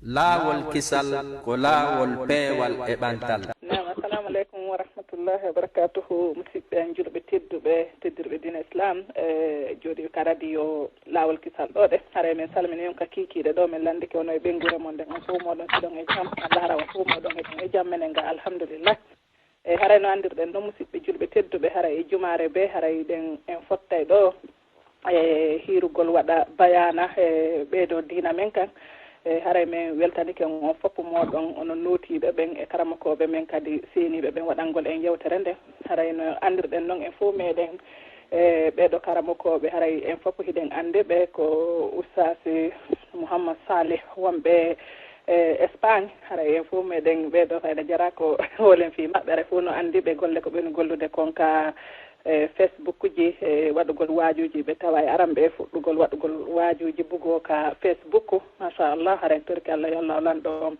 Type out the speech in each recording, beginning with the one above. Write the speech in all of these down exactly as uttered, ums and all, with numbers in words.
Laawol kisal ko laawol peewal e ɓantal. Naam, assalamu aleykum wa rahmatullahi wa barakatuhu. Musidɓe en julɓe tedduɓe, teddirɓe diine Islam, e jooɗiiɓe ka radio Laawol Kisal ɗo ɗe. Haray men salmini on ka kiikiiɗe ɗo, men lanndike on e ɓeynguure mon nden, on fof mooɗon si ɗon e jam. Allah hara on fof mooɗon e ɗon e jam, menen ga alhamdulillah. E haray no anndirɗen ɗon, musidɓe julɓe tedduɓe, haray e jumaare be, haray ɗen en fottay ɗo e hiirugol waɗa bayaana e ɓeeɗo diina men kan. E haray men weltanike on fof mooɗon, onon nootiiɓe ɓen e karamokooɓe men kadi seeniiɓe ɓen waɗangol en yewtere nden. Haray no anndirɗen non en fof meɗen e ɓeeɗo karamokooɓe, haray en fof hiɗen anndi ɓe ko Oustaz Mouhammad Salih wonɓe e Espagne. Haray en fof meɗen ɓeeɗo fayda jara ko hoolen fii maɓɓe, haray fof no anndi ɓe golle ko ɓe no gollude kon ka e Facebook ji, e waɗugol waajuuji, ɓe tawa e aran ɓe fuɗɗugol waɗugol waajuuji bugoo ka Facebook. Machallah, haray torki Allah yo Allah o lanɗo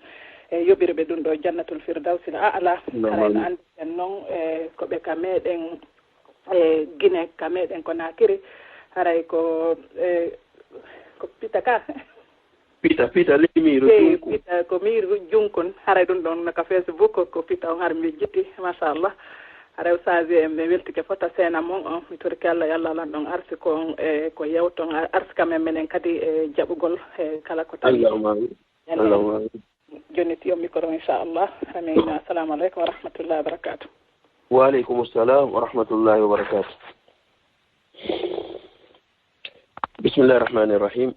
e yoɓirɓe ɗum ɗo Jannatul Firdawsil A'la. Haray no anndi en non e ko ɓe ka meɗen e Gine, ka meɗen Konakiri, haray ko e ko Pita ka. Pita, Pita, ley miiru Eyi, junkun. Pita ko miiru junkun. Haray ɗum ɗon no ka Facebook ko Pita on har mi jiti, machallah. Haray Oustaz en mi weltike fota seena mon on. Mi torki Allah yo Allah lan ɗon arsi ko on e ko yewton ar- arsi kam en menen kadi e jaɓugol e kala ko tawi. Allahumma amin. Allahumma amin. Joni ti on micro inchallah. Amin. Assalamu aleykum wa rahmatullahi wa barakatuh. Wa aleykum salam wa rahmatullahi wa barakatuh. بسم الله الرحمن الرحيم.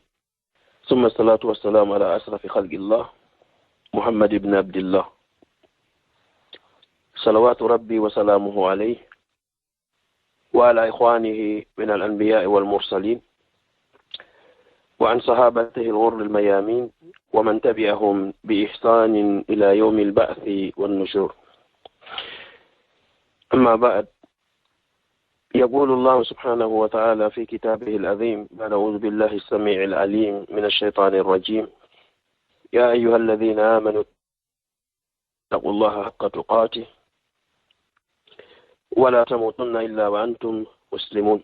ثم الصلاة والسلام على أشرف خلق الله محمد بن عبد الله، صلوات ربي وسلامه عليه وعلى إخوانه من الأنبياء والمرسلين وعن صحابته الغر الميامين ومن تبعهم بإحسان إلى يوم البعث والنشور. أما بعد، يقول الله سبحانه وتعالى في كتابه العظيم بعد أعوذ بالله السميع العليم من الشيطان الرجيم: يا أيها الذين آمنوا اتقوا الله حق تقاته ولا تموتن إلا وأنتم مسلمون.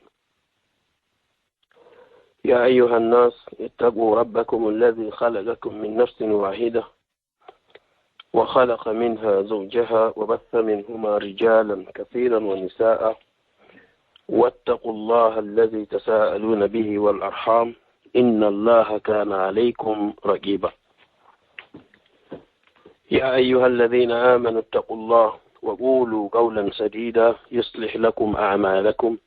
يا أيها الناس اتقوا ربكم الذي خلقكم من نفس واحدة وخلق منها زوجها وبث منهما رجالا كثيرا ونساء واتقوا الله الذي تساءلون به والأرحام إن الله كان عليكم رقيبا. يا أيها الذين آمنوا اتقوا الله وقولوا قولا سديدا يصلح لكم أعمالكم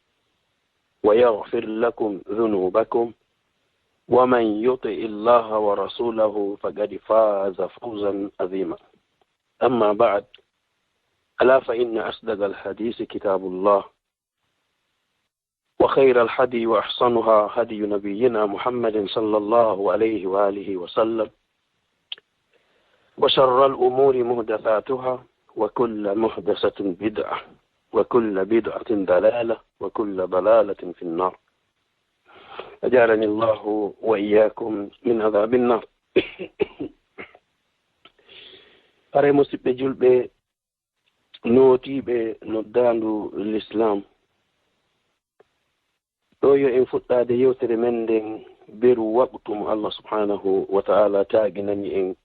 ويغفر لكم ذنوبكم ومن يطع الله ورسوله فقد فاز فوزا عظيما. أما بعد، ألا فإن أصدق الحديث كتاب الله وخير الهدي وأحسنها هدي نبينا محمد صلى الله عليه وآله وسلم وشر الأمور محدثاتها وكل محدثة بدعة وكل بدعة ضلالة وكل ضلالة في النار. أجارني الله وإياكم من عذاب النار. Haray musidɓe julɓe nootiiɓe noddaandu l'islam, ɗo yo en fuɗɗaade yewtere men nden beru waqtu mo Allah subhanahu wa ta'ala taaginani en.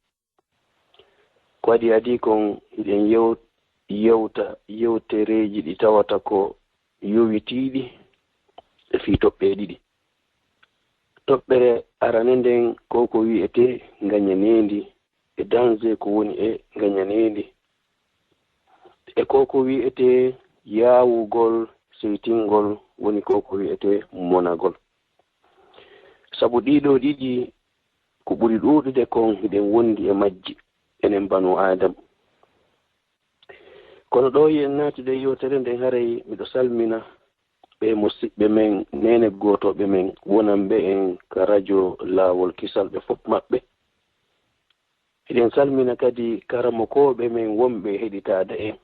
Ko adii adii kon hiɗen yew- yewta yewtereeji ɗi tawata ko yowitiiɗi e fii toɓɓe ɗiɗi. Toɓɓere arane nden ko ko wi'etee ngañaneendi e danger ko woni e ngañaneendi. E ko ko wi'etee yaawugol seytingol woni ko ko wi'etee monagol. Sabu ɗiɗo ɗiɗi ko ɓuri ɗuuɗude kon hiɗen wondi e majji enen banu Aadam. Kono ɗo yen naatude e yewtere nden haray miɗo salmina ɓe musiɓɓe men, neeneggotooɓe men, wonanɓe en ka radio Laawol Kisal ɓe fof maɓɓe. Hiɗen salmina kadi karamokooɓe men wonɓe heɗitaade en.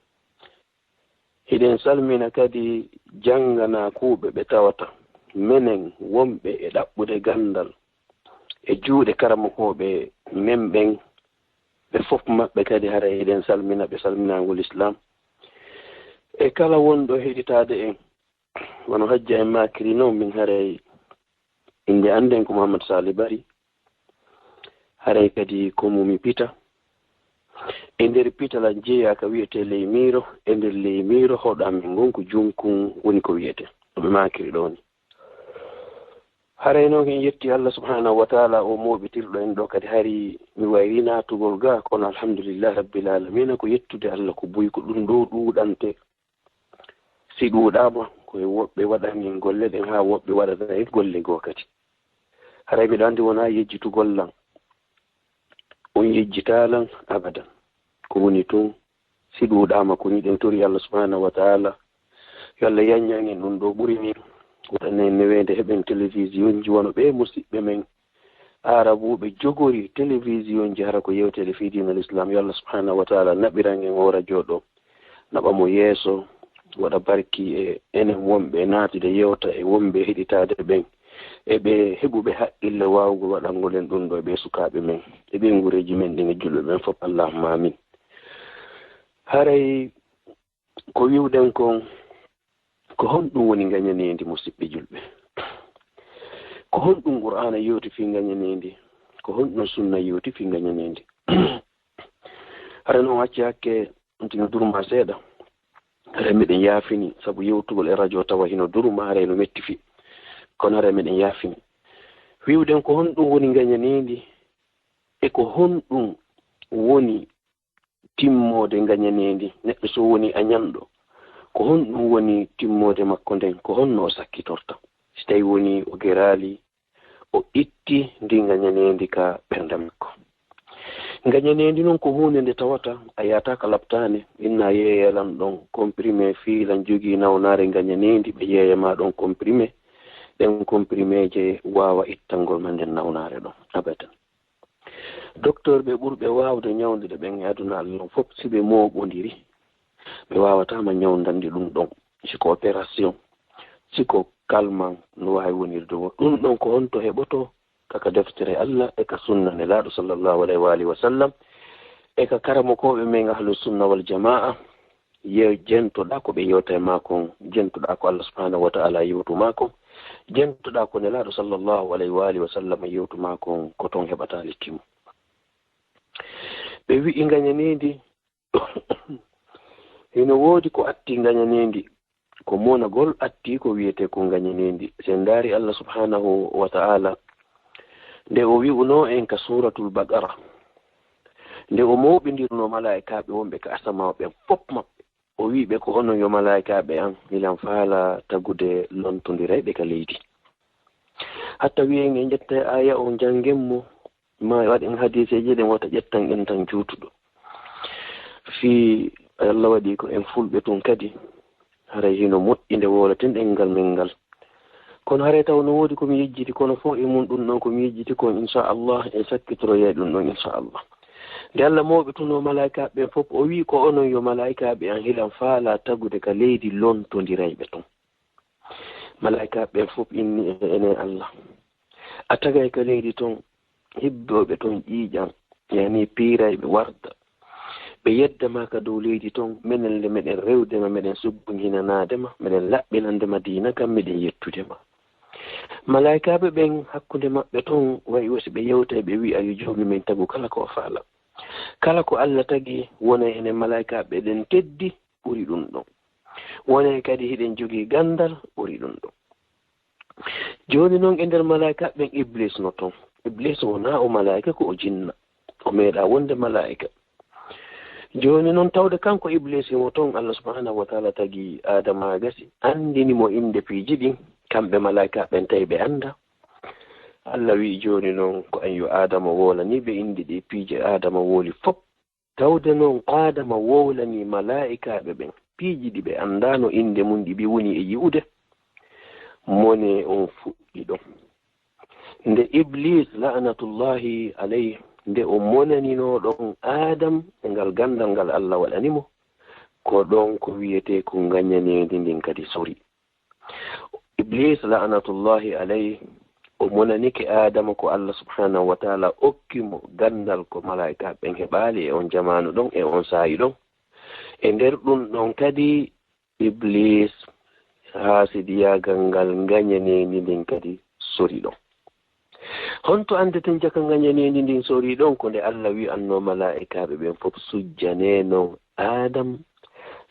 Hiɗen salmina kadi jannganakuuɓe ɓe tawata menen wonɓe e ɗaɓɓude ganndal e juuɗe karamokooɓe men ɓen. Ɓe fof maɓɓe kadi haray hiɗen salmina ɓe salminaango Lislaam. E kala wonɗo heɗitaade en, wano hajja en maakiri non, min haray innde annden ko Muhammad Sali Bari. Haray kadi ko mo mi pita. E nder pital an jeyaa ka wiyetee ley miiro, e nder ley miiro hoɗo amen ngon ko junkun woni ko wiyetee. No ɓe maakiri ɗoo ni. Haray non en yetti Allah subhanahu wa ta'ala o mooɓitirɗo en ɗoo kadi hari mi wayri naatugol gaa, kono alhamdulillahi rabbil alamina ko yettude Allah ko buy ko ɗum ɗoo ɗuuɗante. Si ɗuuɗaama, ko e woɓɓe waɗani en golle ɗen, haa woɓɓe waɗana en golle goo kadi. Haray miɗo anndi wonaa yejjitugol lan. On yejjitaa lan abadan. Ko woni tun, si ɗuuɗaama ko ni, ɗen tori Allah subhanahu wa ta'ala, yo Allah yaññan en ɗum ɗoo ɓuri ni. Waɗana en neweende, heɓen télévisionji wano ɓee musiɓɓe men Aarabuuɓe jogori télévisionji hara ko yewteede fii diinal Islam. Yo Allah subhanahu wa ta'ala naɓiran en oo radio ɗoo, naɓa mo yeeso, waɗa barki e enen wonɓe naatude yewta e wonɓe heɗitaade ɓen, e ɓe heɓuɓe haqqille waawugol waɗangol en ɗum ɗoo e ɓee sukaaɓe men, e ɓeynguureeji men ɗin e julɓe ɓen fof. Allahumma amin. Haray ko wi'uɗen kon, ko honɗum woni ngañaneendi, musiɓɓe julɓe? Ko honɗum Qur'aana yewti fii ngañaneendi? Ko honɗum Sunna yewti fii ngañaneendi? Hara non acci hakke, on tino durma seeɗa. Hara miɗen yaafini, sabu yewtugol e radio tawa hino durma, hara no metti fii. Kono hara miɗen yaafini. Wi'uɗen ko honɗum woni ngañaneendi? E ko honɗum woni timmoode ngañaneendi? Neɗɗo so woni añanɗo, ko honɗum woni timmoode makko nden? Ko honno o sakkitorta? Si tawi woni o geraali, o itti ndi ngañaneendi ka ɓernde makko. Ngañaneendi non ko huunde nde tawata a yaata ka laptaane, inna yeeya lan ɗon comprimé fii lan jogii nawnaare ngañaneendi, ɓe yeeya ma ɗon comprimé. Ɗen compriméje waawa ittangol ma nden nawnaare ɗon abadan. Doktorɓe ɓurɓe waawde ñawndude ɓen e aduna Allah on fof, si ɓe mooɓondiri, ɓe waawataa ma ñawndande ɗum ɗon. Si ko opération, si ko calmant, no waawi wonirde woo. Ɗum ɗon ko honto heɓotoo? Ka, ka deftere Allah e ka sunna Nelaaɗo sallallahu alayhi wa alihi wa sallam, e ka karamokooɓe men ahlu sunna wal jamaa, ye-, jentoɗaa ko ɓe yewta e maa kon, jentoɗaa ko Allah subhanahu wa ta'ala yewtu maa kon, jentoɗaa ko Nelaaɗo sallallahu alayhi wa alihi wa sallam yewtu maa kon, ko ton heɓataa lekki mum. Ɓe wi'i ngañaneendi, hino woodi ko atti ngañaneendi, ko monagol atti ko wiyetee ko ngañaneendi. Si en ndaari Allah subhanahu wa ta'ala, nde o wi'unoo en ka Suuratul Baqara, nde o mooɓindirnoo malaa'ikaaɓe wonɓe ka asamaa ɓen fof maɓɓe, o wi'i ɓe, ko onon yo malaa'ikaaɓe an, hilan faalaa tagude lontondirayɓe ka leydi. Hatta wi'en en ƴetta e aaya on, janngen mo, ma waɗen hadiiseeje ɗen, wata ƴettan en tan juutuɗo. Fii Allah waɗi ko en fulɓe tun kadi, haray hino moƴƴi nde wowlaten ɗemngal men ngal. Kono haray taw no woodi ko mi yejjiti, kono fof e mun ɗum ɗon ko mi yejjiti kon, inchallah, en sakkitoroyay ɗum ɗon, inchallah. Nde Allah mooɓitunoo malaa'ikaaɓe ɓen fof, o wi'i, ko onon yo malaa'ikaaɓe an, hilan faalaa tagude ka leydi lontondirayɓe ton. Malaa'ikaaɓe ɓen fof inni, e, enen Allah, a tagay ka leydi ton hibbooɓe ton ƴiiƴan, yani piirayɓe warda. Ɓe yedda ma ka dow leydi ton, menen le meɗen rewde ma, meɗen subbunhinanaade ma, meɗen laɓɓinande ma diina kan, meɗen yettude ma. Malaa'ikaaɓe ɓen hakkunde maɓɓe ton, wa'i wo si ɓe yewtay, ɓe wi'a, yo Joomi men tagu kala ko o faala. Kala ko Allah tagi, wona enen malaa'ikaaɓe ɗen teddi ɓuri ɗum ɗon. Wona kadi hiɗen jogii ganndal ɓuri ɗum ɗon. Jooni non e nder malaa'ikaaɓe ɓen, Iblis no ton. Iblis wonaa o malaa'ika, ko o jinna. O meeɗaa wonde malaa'ika. Jooni non tawde kanko Iblis himo ton, Allah subhanahu wa ta'ala tagi Aadama gasi, anndini mo innde piiji ɗin, kamɓe malaa'ikaaɓe ɓen tawi ɓe anndaa. Allah wi'i jooni non ko an yo Aadama wowlanii ɓe innde ɗe piiji Aadama wowli fof. Tawde non Aadama wowlanii malaa'ikaaɓe ɓen piiji ɗi ɓe anndaano innde mun, ɗi ɓe woni e yi'ude, mone on fuɗɗi ɗon. Nde Iblis, la'natullahi alayhi, nde o monaninoo ɗon Aadam e ngal ganndal ngal Allah waɗani mo, ko ɗon ko wiyetee ko ngañaneendi ndin kadi sori. Iblis, la'natullahi alayhi, o monanike Aadama ko Allah subhanahu wa ta'ala okki mo ganndal ko malaa'ikaaɓe ɓen heɓaali e on jamaanu ɗon, e on saa'i ɗon. E nder ɗum ɗon kadi, Iblis, haasidiyaagal ngal ngañaneendi ndin kadi sori ɗon. Honto anndeten jaka ngañaneendi ndin sorii ɗon? Ko nde Alla wi'annoo malaa'ikaaɓe ɓen fof sujjanee non Aadam,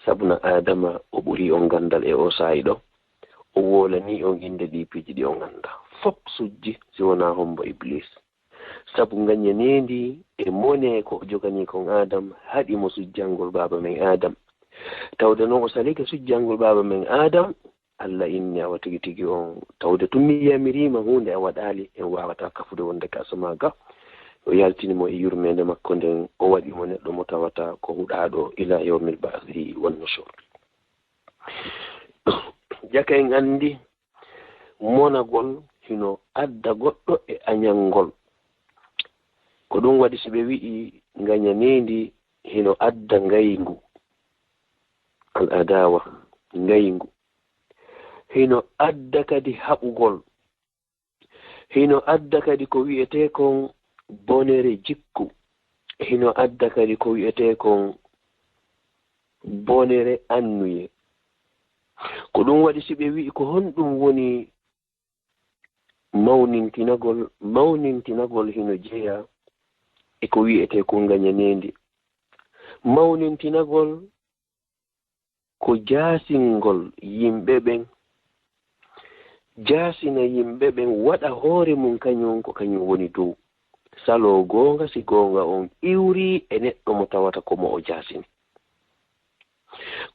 sabuna Aadama o ɓurii on ganndal e oo saa'i ɗoo. O woolanii on innde ɗii piiji ɗi on anndaa. Fof sujji si wonaa hombo Ibliis. Sabu ngañaneendi e mone ko o joganii kon Aadam, haɗi mo sujjangol baaba men Aadam. Tawde non o salike sujjangol baaba men Aadam, Alla inni awa tigi tigi on, tawde tun mi yamiriima huunde a waɗaali, en waawataa kafude wonde ka asamaa ga. O yaltini mo e yurmeende makko nden, o waɗi mo neɗɗo mo tawata ko huɗaaɗo ilaa yawmil ba'thi wan nushur. Jaka en anndi monagol hino adda goɗɗo e añangol. Ko ɗum waɗi si ɓe wi'i ngañaneendi hino adda ngayngu, al adawa, ngayngu. Hino adda kadi haɓugol. Hino adda kadi ko wi'etee kon bonere jikku. Hino adda kadi ko wi'etee kon bonere annuye. Ko ɗum waɗi si ɓe wi'i ko honɗum woni mawnintinagol, mawnintinagol hino jeyaa e ko wi'etee ko ngañaneendi. Mawnintinagol ko jaasingol yimɓe ɓen, jaasina yimɓe ɓen, waɗa hoore mum kañum ko kañum woni dow. Saloo goonga si goonga on iwrii e neɗɗo mo tawata ko mo o jaasini.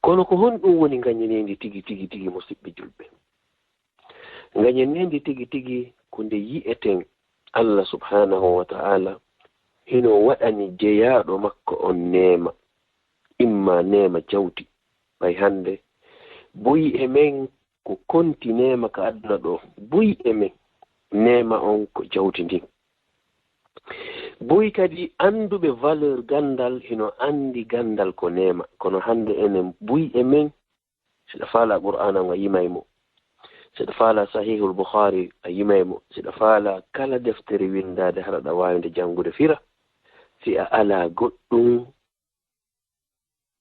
Kono ko honɗum woni ngañaneendi tigi, tigi, tigi, musiɓɓe julɓe? Ngañaneendi tigi tigi ko nde yi'eten Alla subhaanahu wa ta'ala hino waɗani jeyaaɗo makko on neema, imma neema jawdi. Ɓay hannde buy e men ko konti neema ka aduna ɗoo, buy e men neema on ko jawdi ndin. Buy kadi annduɓe valeur ganndal hino anndi ganndal ko neema, kono hannde enen buy e men, si ɗa faala Qur'aana on, a yimay mo. Si ɗa faala Sahihul Bukhari, a yimay mo. Si ɗa faala kala deftere winndaade, hara ɗa waawi nde janngude fira, si a alaa goɗɗum,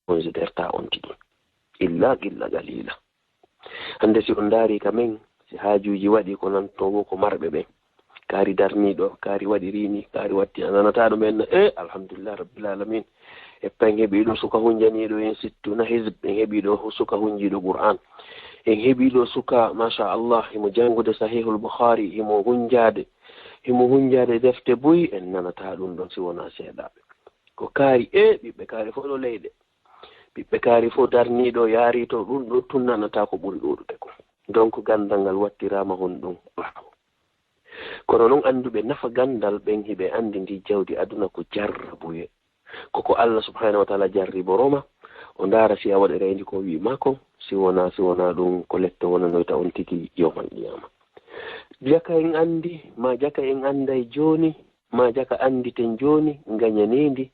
on sidertaa on tigi. Illa, illa qalila. Hannde si on ndaari ka men, si haajuuji waɗi ko nan toon wo ko marɓe ɓen. Kaari darniiɗo, kaari waɗirii ni, kaari watti, a nanataa ɗum en, e, alhamdulillah rabbil alamin. E pen heɓii ɗo suka hunjaniiɗo en sittu na hizb, en heɓii ɗo suka hunjiiɗo Qur'an. En heɓii ɗo suka, masha Allah, himo janngude Sahihul Bukhari, himo hunjaade, himo hunjaade defte buy, en nanataa ɗum ɗon si wonaa seeɗaaɓe. Ko kaari, e, ɓiɓɓe kaari fof ɗo leyɗe. Ɓiɓɓe kaari fof darniiɗo yaarii to ɗum ɗo tun nanataa ko ɓuri ɗuuɗude ko. Donc ganndal ngal wattiraama honɗum? Alaa. Kono noon annduɓe nafa ganndal ɓen hiɓe anndi ndi jawdi aduna ko jarrabuye. Ko ko Allah subhanahu wa ta'ala jarriboro ma, o ndaara si a waɗiray ndi ko o wi'i ma kon, si wonaa, si wonaa ɗum ko letto wonanoyta on tigi yawmal qiyaama. Jaka en anndi, ma jaka en annday jooni, ma jaka annditen jooni, ngañaneendi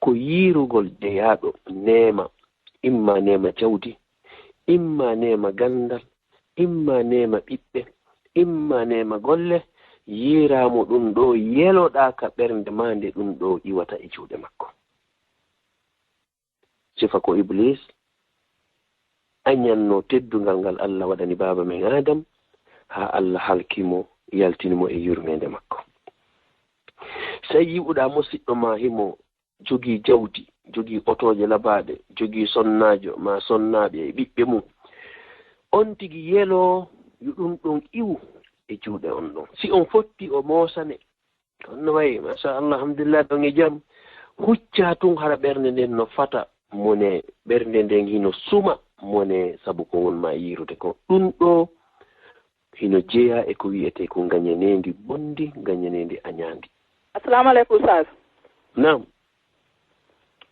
ko yiirugol jeyaaɗo neema, imma neema jawdi, imma neema ganndal, imma neema ɓiɓɓe, imma neema golle, yiiraa mo ɗum ɗo yeloɗaa ka ɓernde maa nde ɗum ɗo iwata e juuɗe makko. Sifa ko Iblis añanno teddungal ngal Allah waɗani baaba men Adam, haa Allah halki mo, yaltini mo e yurmeende makko. Sey yi'uɗaa musiɗɗo maa himo jogii jawdi, jogii otooje labaaɗe, jogii sonnaajo maa sonnaaɓe e ɓiɓɓe mum. On tigi yeloo yo ɗum ɗon iwu e juuɗe on ɗon. Si on fotti, o moosane. On no wayi, masha Allah, alhamdulillah, ɗon e jam. Huccaa tun hara ɓernde nden no fata, mone ɓernde nden hino suma, mone sabu ko won maa yiirude ko. Ɗum ɗo hino jeyaa e ko wi'etee ko ngañaneendi bonndi, ngañaneendi añaandi. Assalamu aleykum, Oustaz. Naam.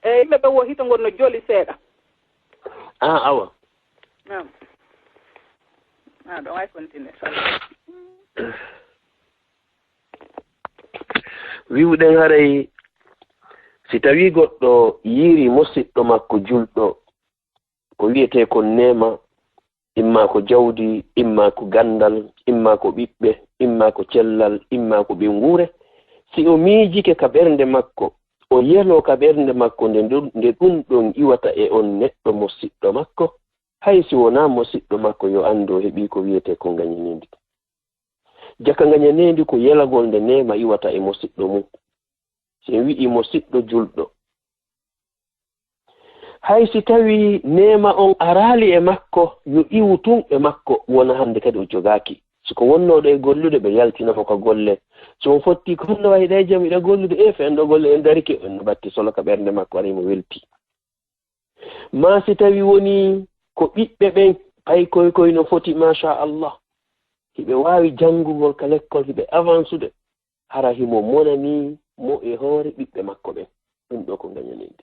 E yimɓe ɓe wo hito ngon no joli seeɗa. Ah, awa. Naam. Ah, ɗon ay continue. Wi'uɗen haray si tawii goɗɗo yiiri musiɗɗo makko julɗo, ko wi'etee kon neema, imma ko jawdi, imma ko ganndal, imma ko ɓiɓɓe, imma ko cellal, imma ko ɓeynguure, si o miijike ka ɓernde makko, o yeloo ka ɓernde makko nde ɗum, nde ɗum ɗon iwata e on neɗɗo musiɗɗo makko, hay si wonaa musiɗɗo makko, yo anndu o heɓii ko wi'etee ko ngañaneendi. Jaka ngañaneendi ko yelagol nde neema iwata e mosiɗɗo mum. Si en wi'ii mosiɗɗo julɗo, hay si tawii neema on araali e makko, yo iwu tun e makko, wona hannde kadi o jogaaki. Si ko wonnooɗo e gollude, ɓe yaltina mo ka golle. Si on fottii ko honno wayi ɗa e jam, hiɗa gollude, e feen ɗo golle en darike, on no ɓatti solo ka ɓernde makko, ara himo weltii. Maa si tawii wonii ko ɓiɓɓe ɓen, paykoy koy no foti, machallah, hiɓe waawi janngugol ka lekkol, hiɓe avansude, hara himo monanii mo e hoore ɓiɓɓe makko ɓen. Ɗun ɗoo ko ngañaneendi.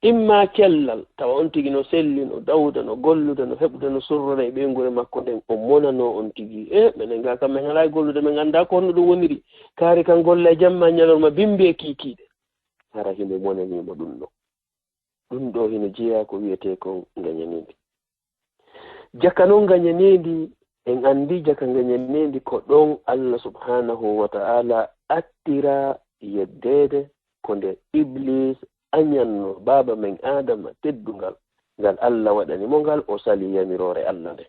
Imma cellal, tawa on tigi no selli, no dawda, no golluda, no heɓuda, no sorrora e ɓeynguure makko nden, o monanoo on tigi. E, menen gaa kam, men alaa e gollude, men anndaa ko honno ɗun woniri. Kaari kan golla e jamma, ñalorma, bimbi e kiikiiɗe. Hara himo monanii mo ɗun ɗoo. Ɗun ɗoo hino jeyaa ko wi'etee kon ngañaneendi. Jaka non ngañaneendi, en anndii jaka ngañaneendi ko ɗon Allah subhanahu wa ta'ala attira yeddeede, ko nde Iblis añanno baaba men Aadama teddungal ngal Allah waɗani mo ngal, o sali yamiroore Allah nde.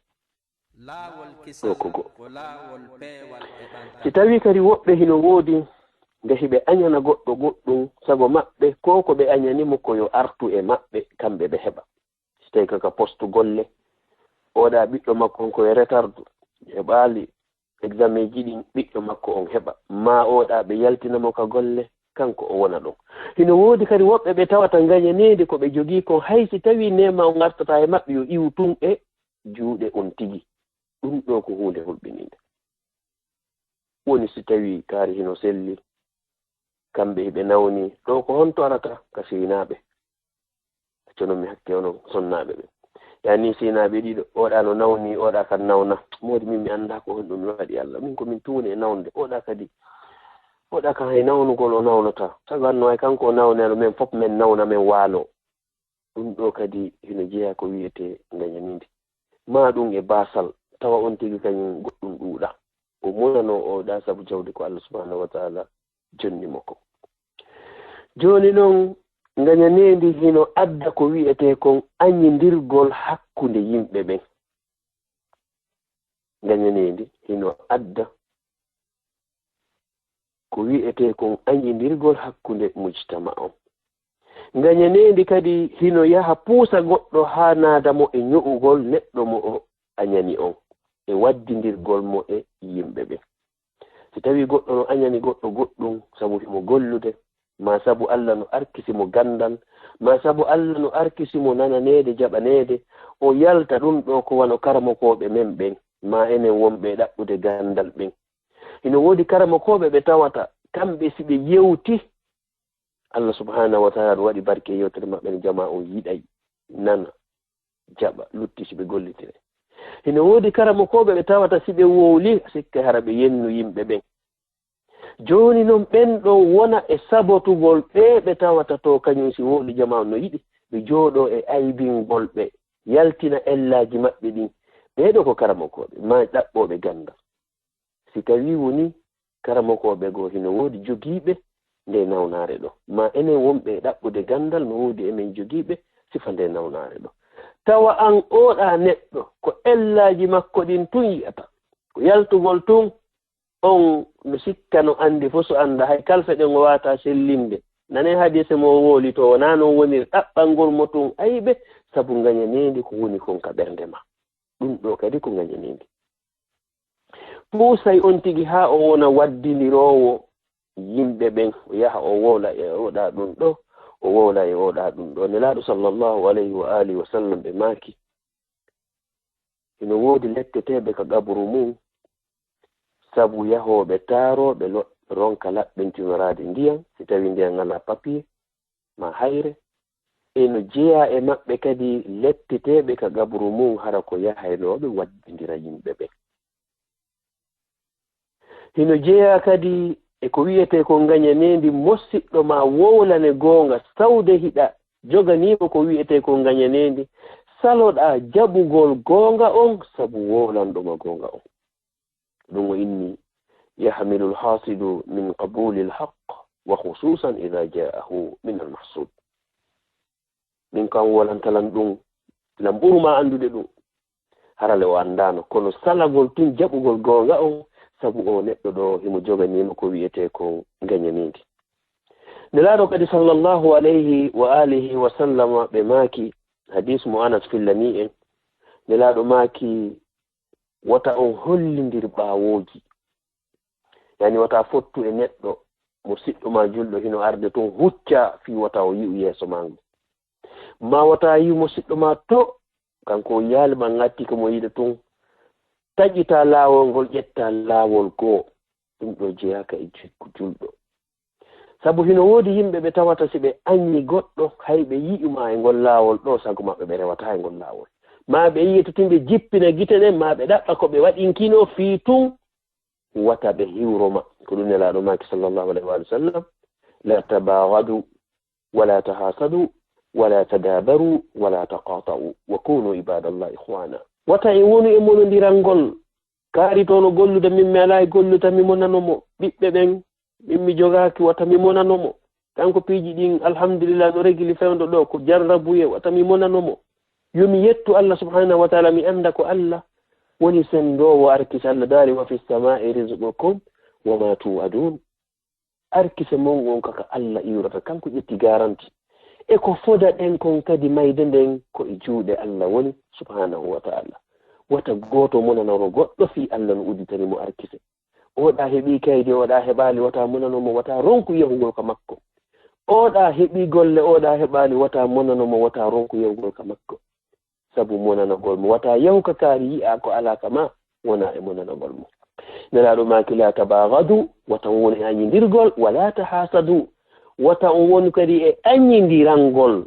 Ɗoo ko go'o. Si tawii kadi woɓɓe hino woodi nde hiɓe añana goɗɗo goɗɗun, sago maɓɓe, ko ko ɓe añani mo ko yo artu e maɓɓe, kamɓe ɓe heɓa. Si tawii ka, ka postu golle, oɗa ɓiɗɗo makko on ko e retardu, heɓaali examen ji ɗin, ɓiɗɗo makko on heɓa. Maa oɗa ɓe yaltina mo ka golle, kanko o wona ɗon. Hino woodi kadi woɓɓe ɓe tawata ngañaneede ko ɓe jogii kon, hay si tawii neema on artataa e maɓɓe, yo iwu tun e juuɗe on tigi. Ɗun ɗoo ko huunde hulɓiniinde. Woni si tawii kaari hino selli, kamɓe hiɓe nawni, ɗoo ko honto arata? Ka siinaaɓe. Accu non mi hakke onon sonnaaɓe ɓen. Yaani siinaaɓe ɗiɗo, oɗa no nawni, oɗa kan nawna. Moodi min mi anndaa ko honɗun mi waɗi Allah. Min ko min tuuni e nawnude. Oɗa kadi, oɗa kan hay nawnugol o nawnataa. Sago anno hay kanko o nawnano, men fof men nawna, men waaloo. Ɗun ɗoo kadi hino jeyaa ko wi'etee ngañaniinde. Maa ɗun e baasal, tawa on tigi kañun goɗɗun ɗuuɗaa. O monanoo oɗa sabu jawdi ko Allah subhanahu wa ta'ala jonni mo kon. Jooni non, ngañaneendi hino adda ko wi'etee kon añindirgol hakkunde yimɓe ɓen. Ngañaneendi hino adda ko wi'etee kon añindirgol hakkunde mujtama on. Ngañaneendi kadi hino yaha puusa goɗɗo haa naada mo e ño'ugol neɗɗo mo o añani on, e waddindirgol mo e yimɓe ɓen. Si tawii goɗɗo no añani goɗɗo goɗɗun sabu himo gollude, maa sabu Allah no arkisi mo ganndal, maa sabu Allah no arkisi mo nananeede, jaɓaneede, o yalta ɗun ɗoo ko wano karamokooɓe men ɓen, maa enen wonɓe e ɗaɓɓude ganndal ɓen. Hino woodi karamokooɓe ɓe tawata, kamɓe si ɓe yewti, Allah subhanahu wa ta'ala no waɗi barke e yewtere maɓɓe, no jamaa on yiɗay, nana, jaɓa, lutti si ɓe gollitiray. Hino woodi karamokooɓe ɓe tawata si ɓe wowli, sikke hara ɓe yennu yimɓe ɓen. Jooni non ɓen ɗon wona e sabotugol ɓee ɓe tawata to kañun si wowli jamaa on no yiɗi, ɓe jooɗoo e aybingol ɓe, yaltina ellaaji maɓɓe ɗin. Ɓee ɗoo ko karamokooɓe, maa ɗaɓɓooɓe ganndal. Si tawii wonii karamokooɓe goo hino woodi jogiiɓe ndee nawnaare ɗoo, maa enen wonɓe e ɗaɓɓude ganndal no woodi e men jogiiɓe sifa ndee nawnaare ɗoo. Tawa an oɗa neɗɗo, ko ellaaji makko ɗin tun yi'ata, ko yaltugol tun, on no sikka no anndi fof so annda, hay kalfe ɗen o waawataa sellinde. Nanen hadiise mo o wowli to, wonaa non woniri ɗaɓɓangol mo tun ayɓe, sabu ngañaneendi ko woni kon ka ɓernde maa. Ɗun ɗoo kadi ko ngañaneendi. Puusay on tigi haa o wona waddindiroowo yimɓe ɓen, o yaha o wowla e oɗa ɗun ɗoo, o wowla e oɗa ɗun ɗoo. Nelaaɗo sallallahu alayhi wa alihi wa sallam ɓe maaki, hino woodi letteteeɓe ka qaburu mun, sabu yahooɓe taarooɓe lo-, ronka laɓɓintinoraade ndiyan, si tawii ndiyan alaa papier, maa hayre. E no jeyaa e maɓɓe kadi letteteeɓe ka qaburu mun, hara ko yahaynooɓe waddindira yimɓe ɓen. Hino jeyaa kadi e ko wi'etee ko ngañaneendi, mosiɗɗo maa wowlane goonga, sawde hiɗa joganiimo ko wi'etee ko ngañaneendi, saloɗaa jaɓugol goonga on sabu wowlanɗo ma goonga on. Ɗun o inni: "Yahmilu al-hasidu min qabuli al-haqq, wa khususan idha ja'ahu min al-mahsud." Min kan wolanta lan ɗun, lan ɓuru maa anndude ɗun. Harale o anndaano, kono salagol tun jaɓugol goonga on, Sabu o neɗɗo ɗo himo joganiima ko wi'etee ko ngañaniindi. Nelaaɗo kadi sallallahu alayhi wa alihi wa sallama ɓe maaki, hadis mo Anas fillanii en, Nelaaɗo maaki, "Wata on hollindir ɓaawooji." Yani wata fottu e neɗɗo mo siɗɗo ma julɗo hino arde tun hucca fii wata o yi'u yeeso ma ngon. Ma wata yi'u mo siɗɗo ma to, kanko o yaali ma ngatti ko mo yiɗa tun. Taƴita laawol ngol, ƴetta laawol goo. Ɗum ɗo jeyaaka e jikku julɗo. Sabu hino woodi yimɓe ɓe tawata si ɓe añi goɗɗo, hay ɓe yi'u ma e ngol laawol ɗo, sago maɓɓe ɓe rewata e ngol laawol. Ma ɓe yi'e to timɓe jippina gite ɗen, ma ɓe ɗaɓɓa ko ɓe waɗinkino fii tun, wata ɓe hiwro ma. Ko ɗum Nelaaɗo maaki sallallahu alayhi wa sallam, "La tabaghadu, wa la tahasadu, wa la tadabaru, wa la taqata'u, wa kunu ibadallahi ikhwana." Wata en wonu e monondirangol. Kaari to no gollude, min mi alaa e gollude, mi monano mo. Ɓiɓɓe ɓen, min mi jogaaki, wata mi monano mo. Kanko piiji ɗin, alhamdulillah, no regili fewndo ɗo, ko jarrabuye, wata mi monano mo. Yo mi yettu Allah subhanahu wa ta'ala, mi annda ko Allah woni senndoowo arkise. Allah daali, "Wa fis samaa'i rizqukum wa ma tu'adun." Arkise mon on kaka Allah iwrata, kanko ƴetti garanti. E ko foda ɗen kon kadi mayde nden ko e juuɗe Allah woni, subhanahu wa ta'ala. Wata gooto monanoro goɗɗo fii Allah no udditani mo arkise. Oɗa heɓi kaydi, oɗa heɓaali, wata monano mo, wata ronku yahugol ka makko. Oɗa heɓi golle, oɗa heɓaali, wata monano mo, wata ronku yahugol ka makko. Sabu monanagol mo. Wata yahu ka kaari yi'a ko alaa ka ma, wona e monanagol mo. Nelaaɗo maaki, "La tabaghadu, wata on wonu e añindirgol, wa la tahasadu, wata on wonu kadi e añindirangol,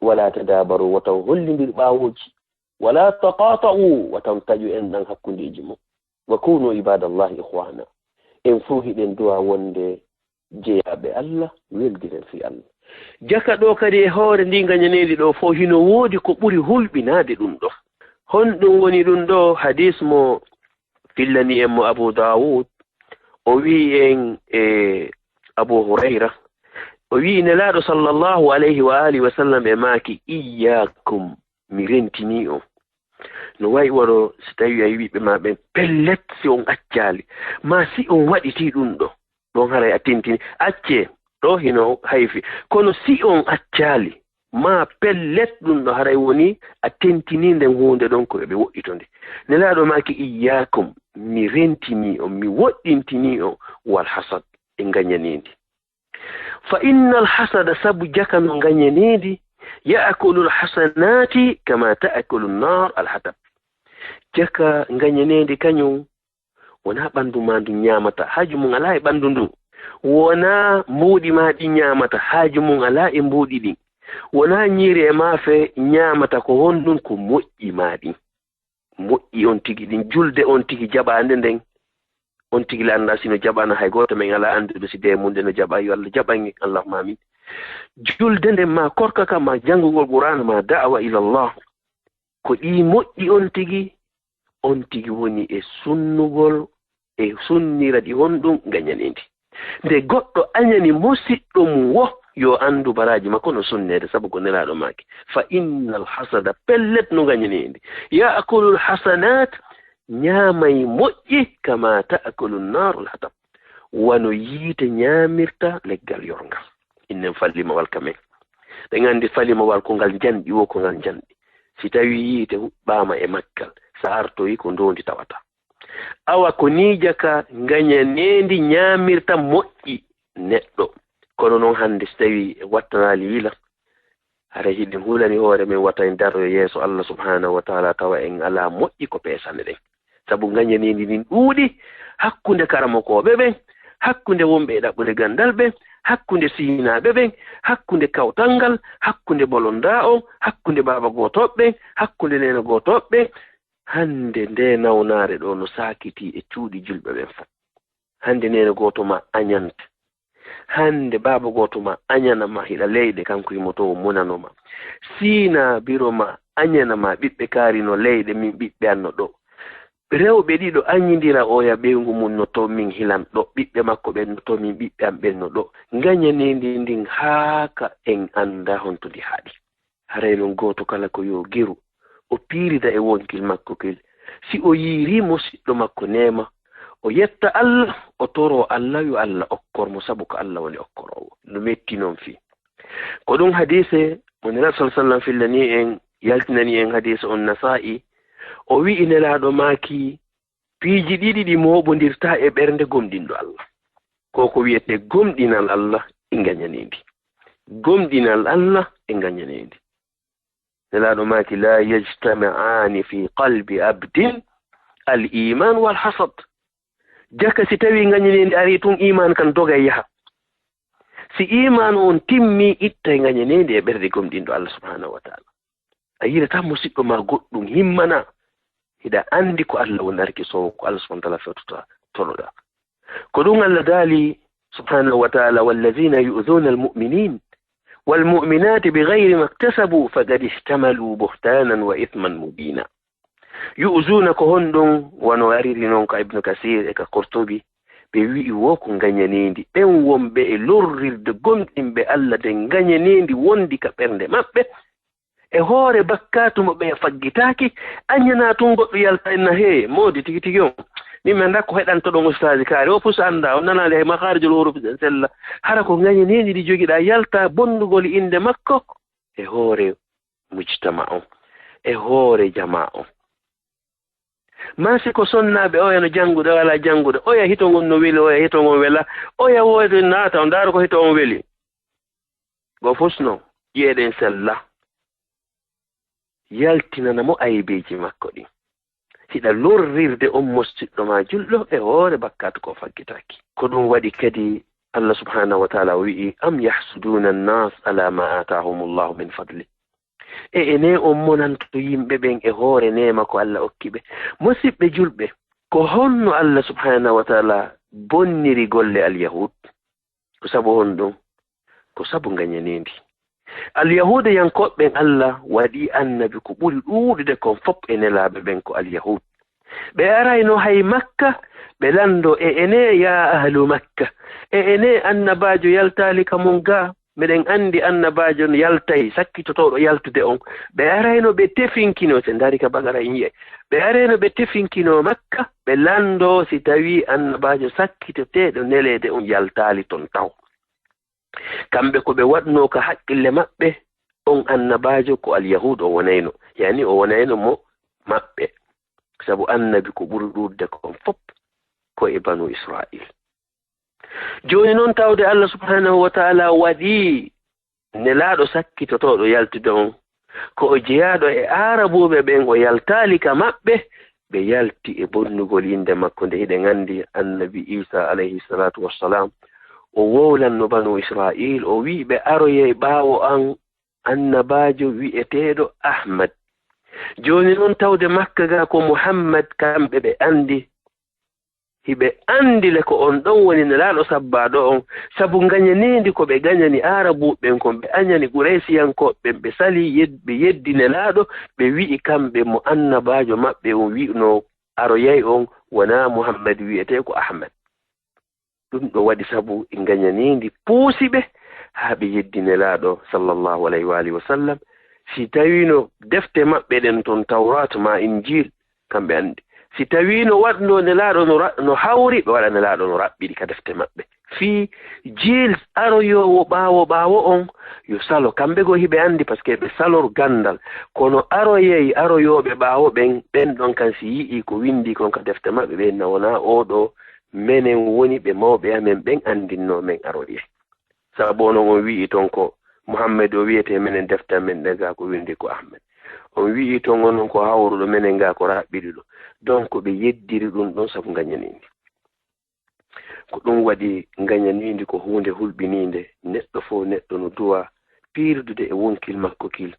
wa la tadabaru, wata on hollindir ɓaawooji, wa la taqata'u, wata on taƴu enɗan hakkundeeji mon. Wa kunu ibadallahi ikhwana." En fow hiɗen du'a wonde jeyaaɓe Allah, weldiren fii Allah. Jaka ɗo kadi e hoore ndi ngañaneendi ɗo fow hino woodi ko ɓuri hulɓinaade ɗum ɗo. Honɗum woni ɗum ɗo? Hadis mo fillani en mo Abu Dawud, o wi'i en e Abu Hurayra, o wi'i Nelaaɗo sallallahu alayhi wa alihi wa sallam e maaki, "Iyyakum, mi rentinii on." No wayi wano si tawi a wi'i ɓiɓɓe ma ɓen, "Pellet, si on accaali, ma si on waɗitii ɗum ɗo, ɗon haray a tentini, accee, ɗo hino hayfi. Kono si on accaali, ma pellet ɗum ɗo haray woni a tentinii nden huunde ɗon ko yo ɓe woɗɗito nde." Nelaaɗo maaki, "Iyyakum, mi rentinii on, mi woɗɗintinii on, wal hasad, e ngañaneendi. Fa innal hasada, sabu jaka no ngañaneendi, ya'kulul hasanati kama ta'kulun nar al hatab." Jaka ngañaneendi kañum wonaa ɓanndu maa ndu ñaamata, haaju mum alaa e ɓanndu ndun. Wonaa mbuuɗi maa ɗi ñaamata, haaju mum alaa e mbuuɗi ɗin. Wonaa ñiiri e maafe ñaamata, ko honɗun? Ko moƴƴi maa ɗin. Moƴƴi on tigi ɗin, julde on tigi jaɓaande nden. On tigi lanɗa si no jaɓana, hay gooto men alaa anndude si bee mum nde no jaɓa, yo Allah jaɓan en, Allahumma amin. Julde nden, ma korka ka, ma janngugol Qur'aana, ma da'awa ila Allah. Ko ɗi moƴƴi on tigi, on tigi woni e sunnugol, e sunnira ɗi honɗum? Ngañaneendi. Nde goɗɗo añani musiɗɗo mum wo, yo anndu baraaji makko no sunneede, sabu ko Nelaaɗo maaki, "Fa innal hasada, pellet no ngañaneendi, ya'kulul hasanat, ñaamay moƴƴi, kama ta'kulun narul hatab, wano yiite ñaamirta leggal yorngal." Innen falimawal ka men. Ɗen anndi falimawal ko ngal njanɗi wo, ko ngal njanɗi. Si tawi yiite huɓɓaama e maggal, sa artoyi ko ndoondi tawata. Awa ko nii jaka ngañaneendi ñaamirta moƴƴi neɗɗo. Kono noon hannde si tawii en wattanaali yila, haray hiɗen hulani hoore men wata en daroyo yeeso Allah subhaanahu wa taala tawa en alaa moƴƴi ko peesane ɗen. Sabu ngañaneendi ndin ɗuuɗi hakkunde karamokooɓe ɓen, hakkunde wonɓe e ɗaɓɓude ganndal ɓen, hakkunde siinaaɓe ɓen, hakkunde kawtal ngal, hakkunde bolondaa on, hakkunde baaba gootooɓe ɓen, hakkunde neene gootooɓe ɓen. Hannde ndee nawnaare ɗoo no saakitii e cuuɗi julɓe ɓen fof. Hannde neene gooto ma añanta. Hannde baaba gooto ma añana ma, hiɗa leyɗe, kanko himo to o munano ma. Siinaa biro ma añana ma, ɓiɓɓe kaari no leyɗe, min ɓiɓɓe an no ɗo. Rewɓe ɗiɗo añindira, oya ɓeyngu mum no to, min hilan ɗo, ɓiɓɓe makko ɓen no to, min ɓiɓɓe an ɓen no ɗo. Ngañaneendi ndin haaka en anndaa honto ndi haaɗi. Haray non gooto kala ko yo giru, o piirida e wonkil makko kil. Si o yiirii musiɗɗo makko neema, O yetta Allah, o toroo Allah yo Allah okkor mo, sabu ko Allah woni okkoroowo. No metti noon fii. Ko ɗum hadiise mo Nelaaɗo sallallaahu alayhi wa sallam fillanii en, yaltinanii en hadiise on Nasaa'i. O wi'i Nelaaɗo maaki, piiji ɗiɗi ɗi mooɓondirtaa e ɓernde gomɗinɗo Allah. Ko ko wiyetee gomɗinal Allah e ngañaneendi. Gomɗinal Allah e ngañaneendi. Nelaaɗo maaki, "Laa yajtami'aani fi qalbi abdin al iman wal hasad." Jaka si tawii ngañaneendi arii tun, iman kan doga yaha. Si iman on timmi, ittay ngañaneendi e ɓernde gomɗinɗo Allah subhanahu wa ta'ala. A yiɗataa musiɗɗo ma goɗɗum himmana. Hiɗa anndi ko Allah woni arki sowo, ko Allah subhanahu wa ta'ala fewtota toroɗaa. Ko ɗum Allah daali subhanahu wa ta'ala, "Wallazina yu'zuna al-mu'minin wal mu'minati bi ghayri maktasabu faqad ihtamalu buhtanan wa ithman mubina." Yu'zuna ko honɗum? Wano ariri noon ka Ibnu Kasir e ka Qurtubi, ɓe wi'i wo ko ngañaneendi. Ɓen wonɓe e lorrirde gomɗinɓe Allah de ngañaneendi wondi ka ɓernde maɓɓe, e hoore bakkaatu mo ɓe faggitaaki, añana tun goɗɗo yalta inna, "Hee, moodi tigi tigi on. Min mi anndaa ko heɗantoɗon ustaaji kaari. O pus anndaa, on nanaali hay makaarijul hurufi ɗen sella. Hara ko ngañaneendi ɗi jogiɗaa yalta bonnugol innde makko e hoore mujtama on, e hoore jamaa on." Maa si ko sonnaaɓe, oya no janngude, o alaa janngude, oya hito ngon no weli, oya hito ngon wela, oya woodo naata, o ndaara ko hito on weli. Go fus non, ƴi'e ɗen sella. Yaltinana mo aybeeji makko ɗin. Hiɗa lorrirde on mosiɗɗo ma julɗo e hoore bakkaatu ko faggitaaki. Ko ɗum waɗi kadi Allah subhanahu wa ta'ala o wi'i, "Am yahsuduna an-nas ala ma atahumullahu min fadli." E ene on monanto yimɓe ɓen e hoore neema ko Allah okki ɓe. Mosiɓɓe julɓe, ko honno Allah subhanahu wa ta'ala bonniri golle al-Yahud? Ko sabu honɗum? Ko sabu ngañaneendi. Al-Yahuudiyankooɓe ɓen, Allah waɗi annabi ko ɓuri ɗuuɗude kon fof e nelaaɓe ɓen ko al-Yahuud. Ɓe arayno hay Makka, ɓe lanndo e ene, "Yaa ahlu Makka, e ene annabaajo yaltaali ka mon gaa? Meɗen anndi annabaajo no yaltay, sakkitotooɗo yaltude on." Ɓe arayno ɓe tefinkino, si ndaari ka Baqara en yi'ay. Ɓe arayno ɓe tefinkino Makka, ɓe lanndo si tawii annabaajo sakkitoteeɗo neleede on yaltaali ton taw. Kamɓe ko ɓe waɗnoo ka haqqille maɓɓe, on annabaajo ko al-Yahuud o wonayno, yani o wonayno mo maɓɓe, sabu annabi ko ɓuri ɗuuɗude kon fof ko e Banu Israa'iil. Jooni noon tawde Allah subhanahu wa ta'ala waɗi nelaaɗo sakkitotooɗo yaltude on, ko o jeyaaɗo e Aarabuuɓe ɓen, o yaltaali ka maɓɓe, ɓe yalti e bonnugol innde makko nde hiɗen anndi annabi Iisaa alayhi salaatu wassalaam, o wowlanno Banu Israa'iil, o wi'i ɓe, "Aroyee ɓaawo an annabaajo wi'eteeɗo Ahmad." Jooni noon tawde Makka gaa ko Muhammad kamɓe ɓe anndi, hiɓe anndi le ko on ɗon woni nelaaɗo sabbaaɗo on, sabu ngañaneendi ko ɓe ngañani Aarabuuɓe ɓen kon, ɓe añani Quraysiyankooɓe ɓen, ɓe sali yed-, ɓe yeddi nelaaɗo, ɓe wi'i kamɓe mo annabaajo maɓɓe on wi'unoo aroyay on wonaa Muhammad, wi'etee ko Ahmad. Ɗum ɗo waɗi sabu e ngañaneendi puusi ɓe haa ɓe yeddi nelaaɗo sallallahu alayhi wa alihi wa sallam. Si tawiino defte maɓɓe ɗen ton, Tawraat maa Injiil, kamɓe anndi. Si tawiino waɗnoo nelaaɗo no ra-, no hawri, ɓe waɗa nelaaɗo no raɓɓiɗi ka defte maɓɓe. Fii jiil aroyoowo ɓaawo ɓaawo on yo salo. Kamɓe goo hiɓe anndi, parce que ɓe salor ganndal. Kono aroyay aroyooɓe ɓaawo ɓen, ɓen ɗon kan si yi'ii ko winndii kon ka defte maɓɓe, ɓe inna wonaa oo ɗoo menen woni ɓe mawɓe amen ɓen anndinnoo men aroyay. Sabu onon on wi'ii ton ko Muhammad o wi'etee, menen defte amen ɗen gaa ko winndi ko Ahmed. On wi'ii ton onon ko hawruɗo, menen gaa ko raɓɓiɗuɗo. Donc ɓe yeddiri ɗum ɗon sabu ngañaniindi. Ko ɗum waɗi ngañaniindi ko huunde hulɓiniinde, neɗɗo fof neɗɗo no duwa piirdude e wonkil makko kil,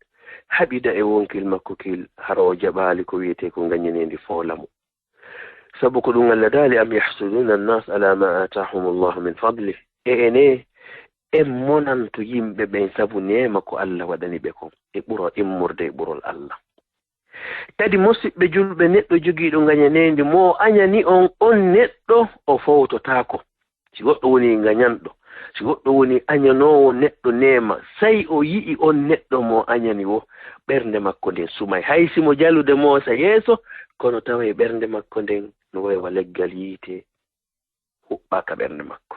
haɓida e wonkil makko kil, hara o jaɓaali ko wi'etee ko ngañaniindi foolamo. Sabu ko ɗum Allah daali, "Am yahsuduna annas ala ma atahum Allahu min fadli." E ene, en monanto yimɓe ɓen sabu neema ko Allah waɗani ɓe kon, e ɓura immorde e ɓurol Allah. Kadi, musiɓɓe julɓe, neɗɗo jogiiɗo ngañaneendi, mo o añani on, on neɗɗo o fowtotaako. Si goɗɗo woni ngañanɗo, si goɗɗo woni añanoowo neɗɗo neema, say o yi'i on neɗɗo mo añani wo, ɓernde makko nden sumay. Hay si mo jalude moosa yeeso, kono taway ɓernde makko nden no way wa leggal yiite, huɓɓaa ka ɓernde makko.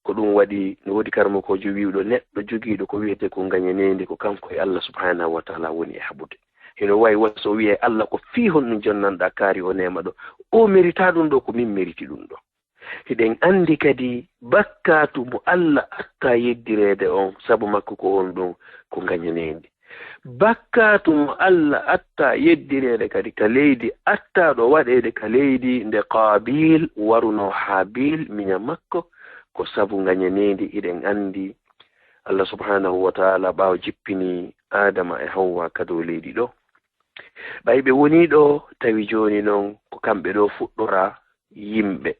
Ko ɗum waɗi no woodi karamokoojo wi'uɗo neɗɗo jogiiɗo ko wi'etee ko ngañaneendi, ko kanko e Allah subhanahu wa taala woni e haɓude. Hino wayi wa so wi'ee Allah ko fii honɗum jonnanɗaa kaari o neema ɗo? O mérita ɗum ɗo, ko min mériti ɗum ɗo. Hiɗen anndi kadi bakkaatu mo Allah attaa yeddireede on, sabu makko ko honɗum? Ko ngañaneendi. Bakkaatu mo Allah attaa yeddireede kadi ka leydi, attaaɗo waɗeede ka leydi nde Qaabiil warunoo Haabiil miñan makko, ko sabu ngañaneendi. Hiɗen anndi Allah subhanahu wa taala ɓaawo jippini Aadama e Hawwa ka dow leydi ɗo, ɓay ɓe wonii ɗo, tawi jooni non ko kamɓe ɗo fuɗɗoraa yimɓe.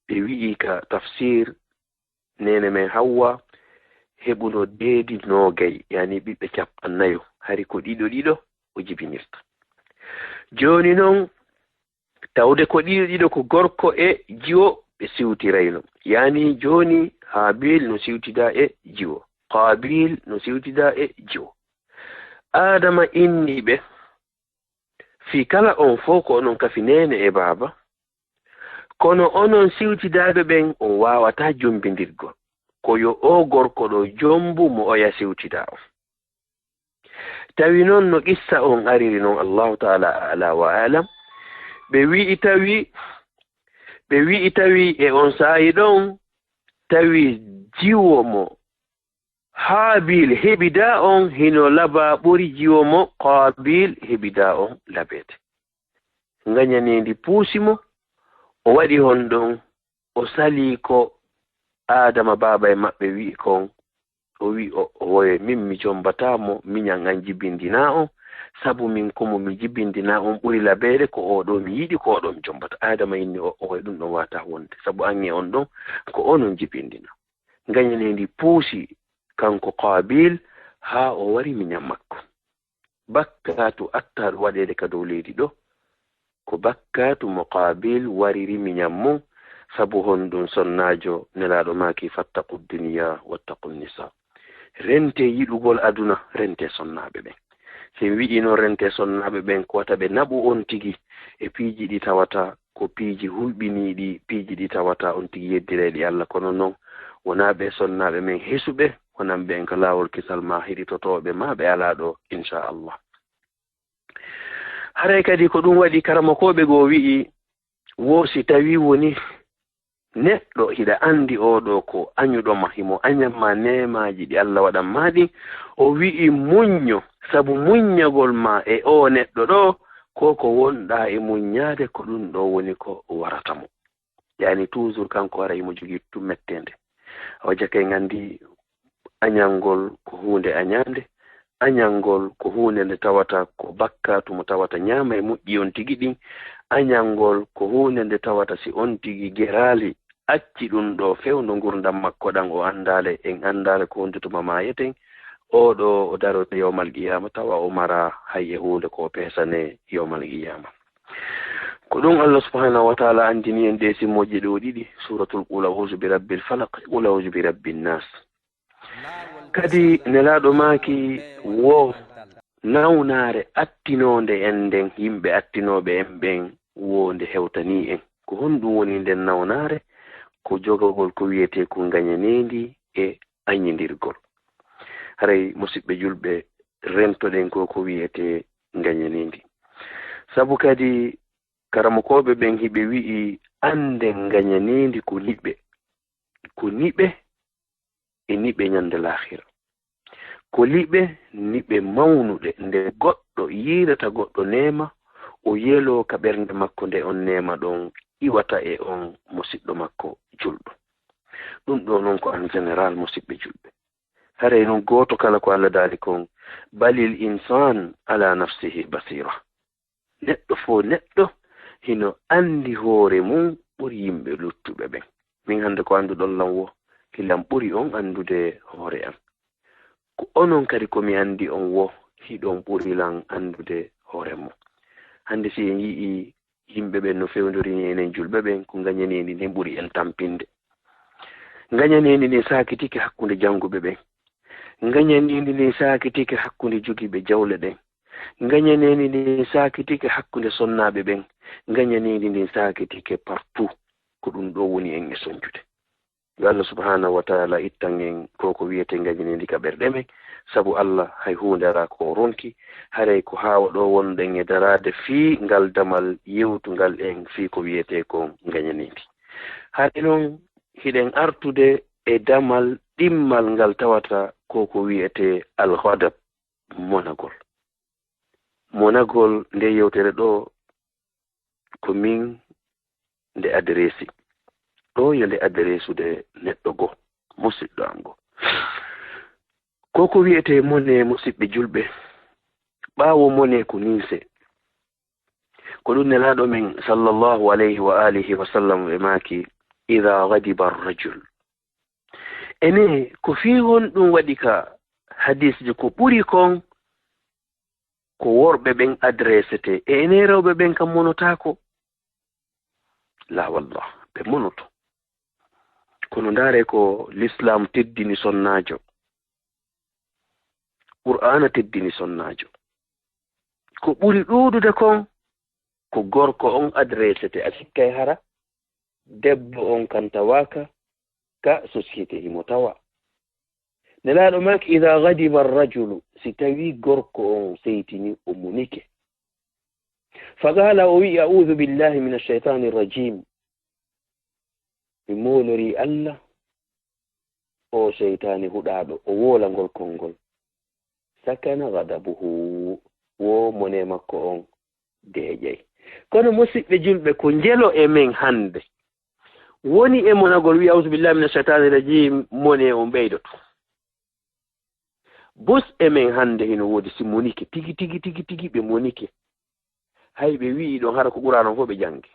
Ɓe wi'i ka tafsir, neene men Hawwa heɓuno deedi noogay, yani ɓiɓɓe cappannayo, hari ko ɗiɗo ɗiɗo o jibinirta. Jooni non, tawde ko ɗiɗo ɗiɗo ko gorko e jiwo ɓe siwtirayno, yani jooni Haabiil no siwtidaa e jiwo, Qaabiil no siwtidaa e jiwo. Aadama inni ɓe, fii kala on fow ko onon kafi neene e baaba, kono onon siwtidaaɓe ɓen on waawataa jombindirgol. Ko yo oo gorko ɗo jombu mo oya siwtidaa on. Tawi non no qissa on ariri non, Allahu taala a'la wa a'lam, ɓe wi'i tawi, ɓe wi'i tawi e on saa'i ɗon, tawi jiwo mo Haabiil heɓidaa on hino labaa ɓuri jiwo mo Qaabiil heɓidaa on labeede. Ngañaneendi puusi mo, o waɗi honɗun? O salii ko Aadama baaba e maɓɓe wi'i kon, o wi'i o, o woye min mi jombataa mo miñan an jibindinaa on, sabu min ko mo mi jibindinaa on ɓuri labeede, ko oo ɗoo mi yiɗi, ko oo ɗoo mi jombata. Aadama inni o, o woye ɗum ɗon waawataa wonde, sabu an e on ɗon ko onon jibindinaa. Ngañaneendi puusi kanko Qaabiil haa o wari miñan makko. Bakkaatu attaaɗo waɗeede ka dow leydi ɗo, ko bakkaatu mo Qaabiil wariri miñan mum, sabu honɗun sonnaajo Nelaaɗo maaki, "Fattaqu dunya wattaqu nisa." Rentee yiɗugol aduna, rentee sonnaaɓe ɓen. Si en wi'ii non rentee sonnaaɓe ɓen, ko wata ɓe naɓu on tigi e piiji ɗi tawata ko piiji hulɓiniiɗi, piiji ɗi tawata on tigi yeddirayɗi Allah. Kono non, wonaa ɓe sonnaaɓe men hesuɓe, wonan ɓe en ka laawol kisal maa heɗitotooɓe maa ɓe alaa ɗo, inchallah. Haray kadi ko ɗum waɗi karamokooɓe goo wi'i, wo si tawii woni neɗɗo hiɗa anndi oo ɗoo ko añuɗo ma, himo añan ma neemaaji ɗi Allah waɗan maa ɗin, o wi'i muñño, sabu muññagol maa e oo neɗɗo ɗoo, ko ko wonɗaa e muññaade, ko ɗum ɗoo woni ko warata mo. Yani toujours kanko hara himo jogii tun metteende. Awa jaka en anndi añangol ko huunde añaande, añangol ko huunde nde tawata ko bakkaatu mo tawata ñaama e moƴƴi on tigi ɗin, añangol ko huunde nde tawata si on tigi geraali, acci ɗum ɗo fewndo ngurndan makko ɗan, o anndaale, en anndaale ko wonde tuma maayeten, oo ɗo o daroto yawmal qiyaama, tawa o mara hay e huunde ko o peesane yawmal qiyaama. Ko ɗum Allah subhanahu wa taala anndini en ɗee simmoje ɗoo ɗiɗi, suuratul Qul a'uuzu bi rabbil falaq, Qul a'uuzu bi rabbin naas. Kadi Nelaaɗo maaki wo nawnaare attinoonde en nden, yimɓe attinooɓe en ɓen wo nde hewtanii en. Ko honɗum woni nden nawnaare? Ko jogagol ko wiyetee ko ngañaneendi e añindirgol. Haray, musiɓɓe julɓe, rentoɗen ko ko wiyetee ngañaneendi. Sabu kadi, karamokooɓe ɓen hiɓe wi'i, annden ngañaneendi ko niɓe. Ko niɓe e niɓe ñande laahira. Ko liɓe niɓe mawnuɗe, nde goɗɗo yiirata goɗɗo neema, o yeloo ka ɓernde makko nde on neema ɗon iwata e on musiɗɗo makko julɗo. Ɗum ɗo non ko en général, musiɓɓe julɓe. Haray non gooto kala ko Allah daali kon, "Balil insaan ala nafsihi basira." Neɗɗo fof neɗɗo hino anndi hoore mum ɓuri yimɓe luttuɓe ɓen. Min hannde ko annduɗon lan wo, hilan ɓuri on anndude hoore an. Ko onon kadi ko mi anndi on wo, hiɗon ɓuri lan anndude hoore mon. Hannde si en yi'ii yimɓe ɓen no fewndori ni enen julɓe ɓen, ko ngañaneendi ndin ɓuri en tampinde. Ngañaneendi ndin saakitike hakkunde jannguɓe ɓen. Ngañaneendi ndin saakitike hakkunde jogiiɓe jawle ɗen. Ngañaneendi ndin saakitike hakkunde sonnaaɓe ɓen. Ngañaneendi ndin saakitike partout. ko ɗum ɗo woni en e soñjude. Yo Allah subhanahu wa taala ittan en ko ko wiyetee ngañineendi ka ɓerɗe men, sabu Allah hay huunde alaa ko o ronki, haray ko haa o ɗo wonɗen e daraade fii ngal damal yewtungal en fii ko wiyetee kon ngañineendi. Haray non hiɗen artude e damal ɗimmal ngal tawata ko ko wiyetee al-ghadab, monagol. Monagol nde yewtere ɗo ko min nde adresi. Ɗo yo nde adresude neɗɗo goo, musiɗɗo am goo. Ko ko wiyetee mone, musiɓɓe julɓe, ɓaawo mone ko ninse. Ko ɗum Nelaaɗo men sallallahu alayhi wa alihi wa sallam ɓe maaki, "Idaa ghadiba ar-rajul." Ene, ko fii honɗum waɗi ka hadiisji ko ɓuri kon ko worɓe ɓen adresetee? E ene rewɓe ɓen kam monotaako? La wallah, ɓe monoto. Kono ndaare ko Lislaam teddini sonnaajo. Qur'aana teddini sonnaajo. Ko ɓuri ɗuuɗude kon, ko gorko on adresete. A sikkay hara debbo on kan tawaaka ka société himo tawa. Nelaaɗo maaki, "Idaa ghadiba ar-rajulu", si tawii gorko on seytini, o munike. Fa qaala, o wi'i, "A'uudu billahi mina shaytaani rajim." Mi moolorii Allah, o seytaani huɗaaɗo, o woolangol konngol. Sakana ghadabuhu, wo mone makko on deeƴay. Kono musiɓɓe julɓe, ko njelo e men hannde woni e monagol, wi'a, "A'uuzu billahi mina shaytaani rajim", mone on ɓeydoto. Bus e men hannde hino woodi, si monike, tigi, tigi, tigi, tigi, ɓe monike. Hay ɓe wi'i ɗon hara ko Qur'aana on fof ɓe janngi.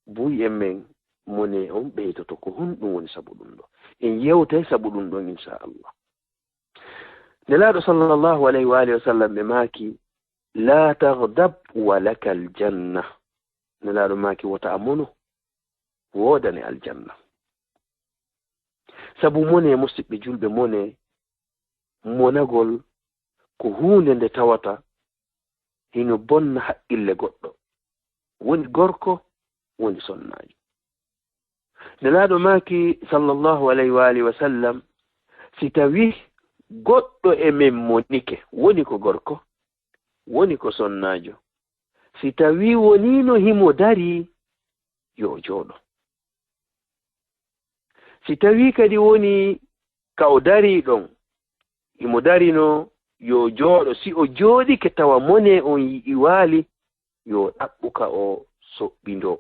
Buy e men mone on ɓeydoto, ko honɗum woni sabu ɗum ɗo? En yewtay sabu ɗum ɗon, inchallah. Nelaaɗo sallallahu alayhi wa alihi wa sallam ɓe maaki, "La taghdab wa lakal janna." Nelaaɗo maaki, "Wota a mono, woodane aljanna." Sabu mone, musiɓɓe julɓe, mone, monagol ko huunde nde tawata hino bonna haqqille goɗɗo, woni gorko, woni sonnaajo. Nelaaɗo maaki, sallallahu alayhi wa alihi wa sallam, si tawii goɗɗo e men monike, woni ko gorko, woni ko sonnaajo, si tawii woniino himo darii, yo o jooɗo. Si tawii kadi wonii ka o darii ɗon, himo darinoo, yo o jooɗo. Si o jooɗike tawa mone on yi'iwaali, yo o ɗaɓɓu ka o soɓɓindoo.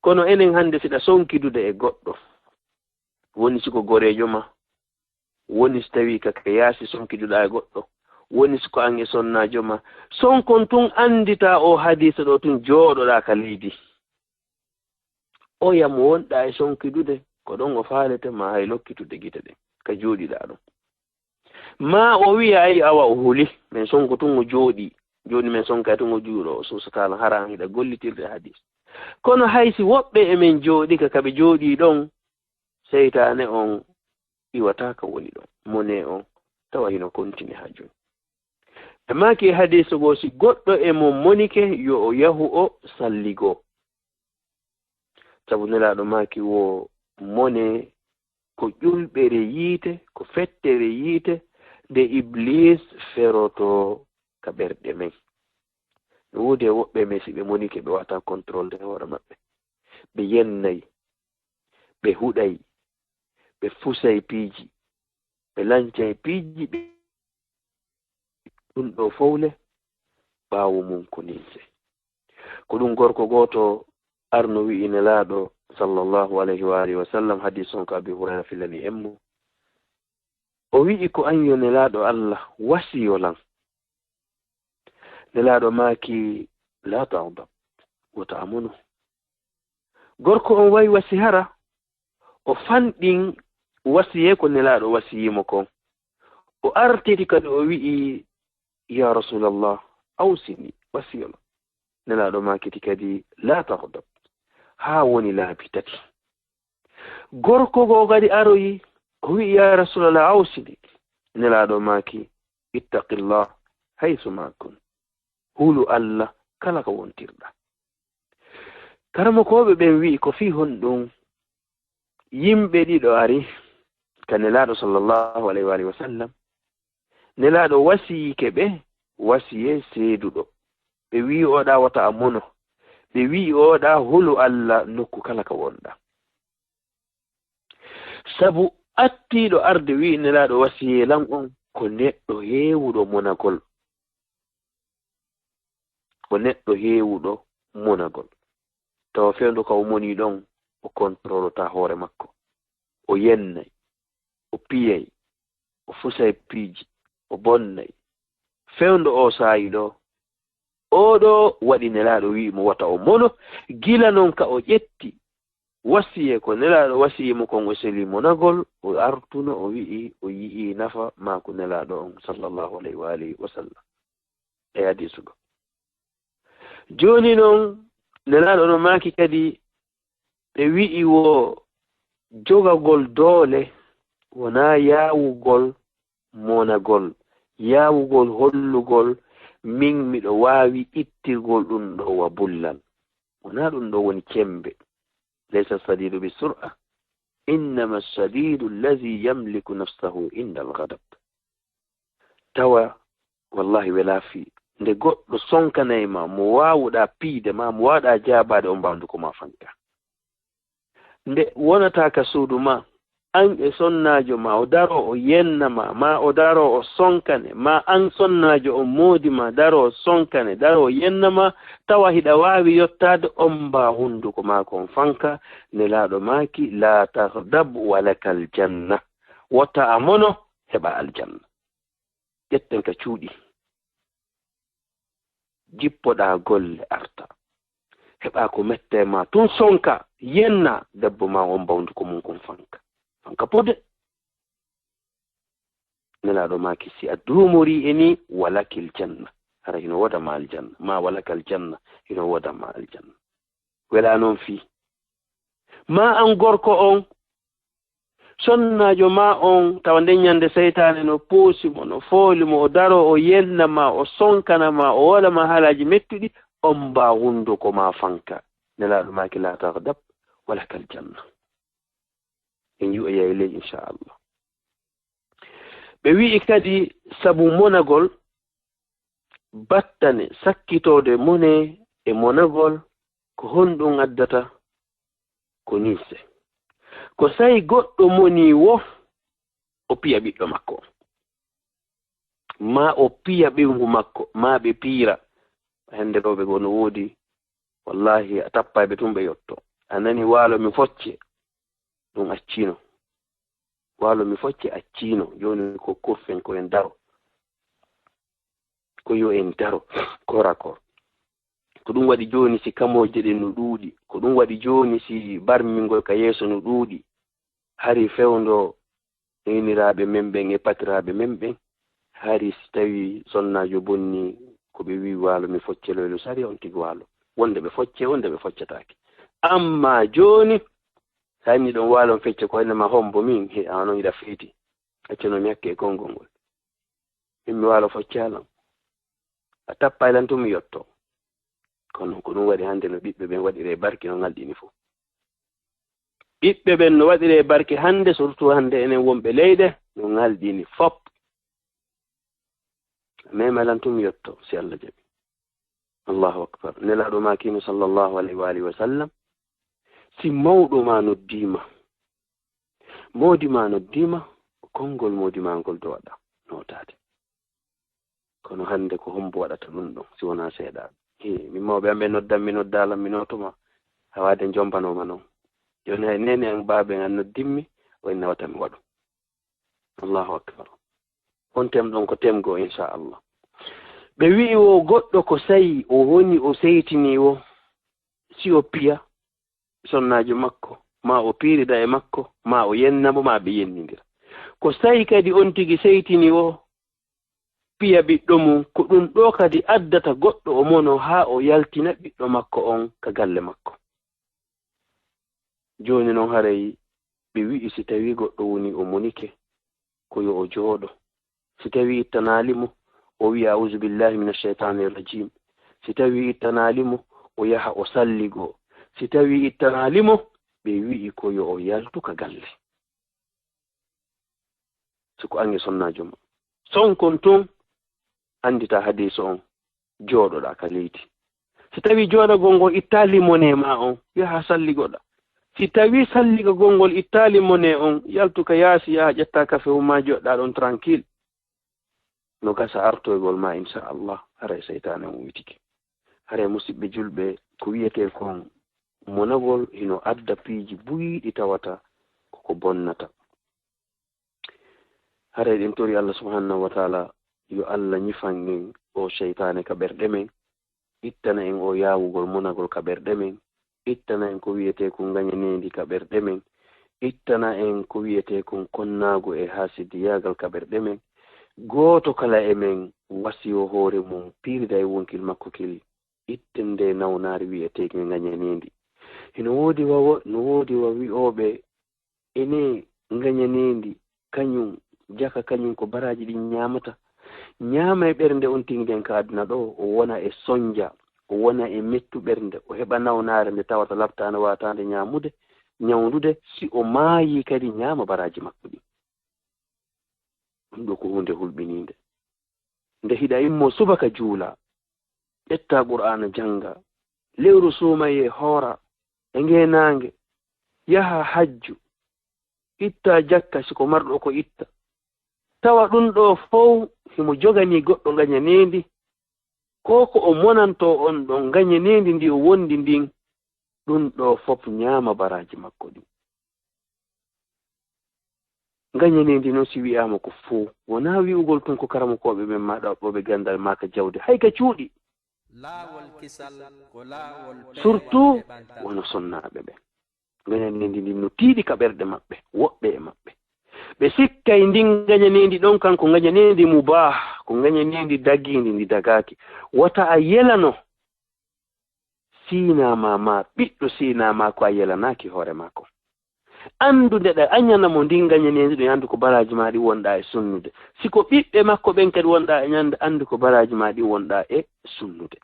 Kono enen hannde, si ɗa sonkidude e goɗɗo, woni si ko goreejo ma, woni si tawii ka, ka yaasi sonkiduɗaa e goɗɗo, woni si ko an e sonnaajo ma, sonkon tun annditaa oo hadiisa ɗoo tun, jooɗoɗaa ka leydi. Oya mo wonɗaa e sonkidude, ko ɗon o faalete ma hay lokkitude gite ɗen, ka jooɗiɗaa ɗon. Maa o wi'a, "Ay, awa o huli, men sonko tun o jooɗii, jooni men sonkay tun o juuɗo, o suusa kaala, hara an hiɗa gollitirde hadiis." Kono hay si woɓɓe e men jooɗii ka, ka ɓe jooɗii ɗon, seytaane on iwataa ka woni ɗon, mone on tawa hino kontini haa jooni. Ɓe maaki e hadiiso goo, si goɗɗo e mon monike, yo o yahu o salligoo. Sabu Nelaaɗo maaki wo mone ko ƴulɓere yiite, ko fettere yiite, nde Ibliis ferotoo ka ɓerɗe men. No woodi e woɓɓe men, si ɓe monike, ɓe waɗataa contrôle e hoore maɓɓe. Ɓe yennay, ɓe huɗay, ɓe fusay piiji, ɓe lancay piiji, ɓe ɗum ɗo fowle, ɓaawo mum ko ninse. Ko ɗum gorko gooto arno wi'i Nelaaɗo, sallallahu alayhi wa alihi wa sallam, hadiis on ko Abi Hurayra filani en mo. O wi'i, "Ko an yo Nelaaɗo Allah, wasiyo lan." Nelaaɗo maaki, "La taghdab, wota a mono." Gorko on wayi wasi hara, o fanɗin wasiyee ko Nelaaɗo wasiyii mo kon. O artiri kadi o wi'i, "Ya Rasulallah, awsini, wasiyo lan." Nelaaɗo maakiti kadi, "La taghdab." Haa woni laabi tati. Gorko goo kadi aroyi, o wi'i, "Ya Rasulallah, awsini." Nelaaɗo maaki, "Ittaqillah haythu ma kun." Hulu Allah kala ko wontirɗa. Karamokooɓe ɓen wi'i, ko fii honɗun yimɓe ɗiɗo ari ka Nelaaɗo sallallahu alayhi wa alihi wa sallam, Nelaaɗo wasiyike ɓe wasiyee seeduɗo. Ɓe wi'i, "Oɗa wota a mono." Ɓe wi'i, "Oɗa hulu Alla nokku kala ka wonɗa." Sabu attiiɗo arde wi'i Nelaaɗo wasiyee lan on ko neɗɗo heewuɗo monagol. Ko neɗɗo heewuɗo monagol. Tawa fewndo ka o moni ɗon, o kontrolotaa hoore makko. O yennay, o piyay, o fusay piiji, o bonnay. Fewndo o saa'i ɗo, oo ɗo waɗi Nelaaɗo wi'i mo wota o mono, gila non ka o ƴetti wasiyee ko Nelaaɗo wasiyii mo kon, o seli monagol, o artuno, o wi'i, o yi'ii nafa maaku Nelaaɗo on, sallallahu alayhi wa alihi wa sallam. E hadiisu goo. Jooni non, Nelaaɗo no maaki kadi, ɓe wi'i wo jogagol doole wonaa yaawugol monagol, yaawugol hollugol min miɗo waawi ittirgol ɗun ɗoo wa bullal. Wonaa ɗun ɗoo woni cemmbe. "Laysa shadidu bi sur'a, innama shadidu allazi yamliku nafsahu inda al-ghadab." Tawa, wallahi, welaa fii. Nde goɗɗo sonkanay ma, mo waawuɗaa piide ma, mo waawuɗaa jaabaade, on mbawndu ko ma fanka. Nde wonataa ka suudu ma, an e sonnaajo ma, o daroo o yenna ma, ma o daroo o sonkane, ma an sonnaajo on moodi ma, daroo sonkane, daroo yenna ma, tawa hiɗa waawi yottaade, on mbaa hunnduko maa kon fanka, Nelaaɗo maaki, "Laa taghdab wa lakal janna." Wota a mono, heɓa aljanna. Ƴetten ka cuuɗi. Jippoɗaa golle arta. Heɓaa ko metta e maa tun sonka, yenna debbo maa on mbawndu ko mun kon fanka. Fanka pude. Nelaaɗo maaki si a duumorii e nii, walakil janna. Hara hino woda ma aljanna. Ma walakal janna, hino woda ma aljanna. Welaa non fii. Ma an gorko on, sonnaajo maa on, tawa nden ñannde seytaane no poosi mo, no fooli mo, o daroo, o yenna ma, o sonkana ma, o waɗa ma haalaaji mettuɗi, on mbaa hunnduko maa fanka. Nelaaɗo maaki, "Laa taghdab, walakal janna." En yi'oyay ley, inchallah. Ɓe wi'i kadi, sabu monagol, battane sakkitoode mone e monagol, ko honɗun addata? Ko nii se. Ko saa'i goɗɗo monii wo, o piya ɓiɗɗo makko. Maa o piya ɓeyngu makko, maa ɓe piira. Hannde rewɓe goo no woodi, wallahi, a tappay ɓe tun ɓe yotto. A nani waalo mi focce, ɗun acciino. Waalo mi focce acciino. Jooni ko kurfen ko en daro. Ko yo en daro, korakor. Ko ɗun waɗi jooni si kamooje ɗen no ɗuuɗi. Ko ɗun waɗi jooni si barmingol ka yeeso no ɗuuɗi. Hari fewndo iiniraaɓe men ɓen e patiraaɓe men ɓen, hari si tawii sonnaajo bonnii ko ɓe wi'i waalo mi focce loylo, sariya on tigi waalo. Wonde ɓe foccee, wonde ɓe foccataake. Amma jooni, so a inni ɗon waalo mi fecce ko ene ma hombo min, he, a non hiɗa feyti. Accanoo mi hakke e konngol ngol. Min mi waalo foccalan. A tappay lan tun mi yotto. Kono ko ɗun waɗi hannde no ɓiɓɓe ɓen waɗiree barki no ŋalɗini fow. Ɓiɓɓe ɓen no waɗiree barki hannde, surtout hannde enen wonɓe leyɗe, no ŋalɗini fop. Memay lan tun mi yotto, si Allah jaɓi. Allahu akbar. Nelaaɗo maakiino sallallahu alayhi wa alihi wa sallam, si mawɗo maa noddii ma, moodi maa noddii ma, konngol moodi maa ngol dowaɗaa nootaade. Kono hannde ko hombo waɗata ɗun ɗon, si wonaa seeɗaaɓe? Hii, min mawɓe am ɓe noddan mi, noddaa lan, mi nooto ma. Hawaade njombanooma non. Jooni hay neene an, baaba en an noddin mi, o inna wata mi waɗu. Allahu akbar. On tem ɗon ko tem goo, inchallah. Ɓe wi'i wo goɗɗo ko saa'i o woni o seytinii wo, si o piya sonnaajo makko, maa o piirida e makko, maa o yenna mo, maa ɓe yennindira. Ko saa'i kadi on tigi seytini wo piya ɓiɗɗo mum, ko ɗun ɗoo kadi addata goɗɗo o mono haa o yaltina ɓiɗɗo makko on ka galle makko. Jooni non haray ɓe wi'i si tawii goɗɗo woni o monike, ko yo o jooɗo. Si tawii ittanaali mo, o wi'a, "A'uuzu billaahi mina shaytaani rajiim." Si tawii ittanaali mo, o yaha o salligoo. Si tawii ittanaali mo, ɓe wi'i ko yo o yaltu ka galle. Si ko an e sonnaajo ma, sonkon ton, anndita hadiiso on, jooɗoɗaa ka leydi. Si tawii jooɗagol ngol ittaali monee maa on, yahaa salligoɗaa. Si tawii salligagol ngol ittaali monee on, yaltu ka yaasi, yahaa ƴettaa kafe maa, jooɗoɗaa ɗon tranquille. No gasa artoygol maa, insha Allah, haray seytaane on witike. Haray, musiɓɓe julɓe, ko wi'etee kon monagol hino adda piiji buy ɗi tawata ko ko bonnata. Haray eɗen tori Allah subhanahu wa taala yo Allah ñifan en o seytaane ka ɓerɗe men, ittana en o yaawugol monagol ka ɓerɗe men, ittana en ko wi'etee kon ngañaneendi ka ɓerɗe men, ittana en ko wi'etee kon konnaagu e haasidiyaagal ka ɓerɗe men. Gooto kala e men wasiyo hoore mum, piirida e wonkil makko kil, itten nde nawnaare wi'etee ngañaneendi. Hino woodi wa, no woodi wa wi'ooɓe, ene ngañaneendi, kañum, jaka kañum ko baraaji ɗin ñaamata. Ñaama e ɓernde on tigi nden ka aduna ɗo, o wona e sonja, o wona e mettu ɓernde, o heɓa nawnaare nde tawata labtaande waataande ñaamude, ñawndude, si o maayii kadi ñaama baraaji makko ɗin. Ɗum ɗo ko huunde hulɓiniinde. Nde hiɗa immoo subaka juula, ƴetta Qur'aana jannga, lewru suumayee hoora, e ngee naange, yaha hajju, itta jakka si ko marɗo ko itta. Tawa ɗum ɗo fow himo joganii goɗɗo ngañaneendi, ko ko o monantoo on ɗon ngañaneendi ndi o wondi ndin, ɗum ɗo fof ñaama baraaji makko ɗin. Ngañaneendi noon si wi'aama ko fow, wonaa wi'ugol tun ko karamokooɓe ɓen maa ɗaɓɓooɓe ganndal maa ka jawdi, hay ka cuuɗi. Laawol kisal ko laawol peewal. Surtout e ɓantal. Wano sonnaaɓe ɓen. Ngañaneendi ndin no tiiɗi ka ɓerɗe maɓɓe, woɓɓe e maɓɓe. Ɓe sikkay ndin ngañaneendi ɗon kan ko ngañaneendi mubaah, ko ngañaneendi dagiindi, ndi dagaaki. Wata a yelano siinaa maa, maa ɓiɗɗo siinaa maa ko a yelanaaki hoore maa kon. Anndu nde ɗa añana mo ndin ngañaneendi ɗon, anndu ko baraaji maa ɗin wonɗaa e sunnude. Si ko ɓiɓɓe makko ɓen kadi wonɗaa e ñande, anndu ko baraaji maa ɗin wonɗaa e sunnude.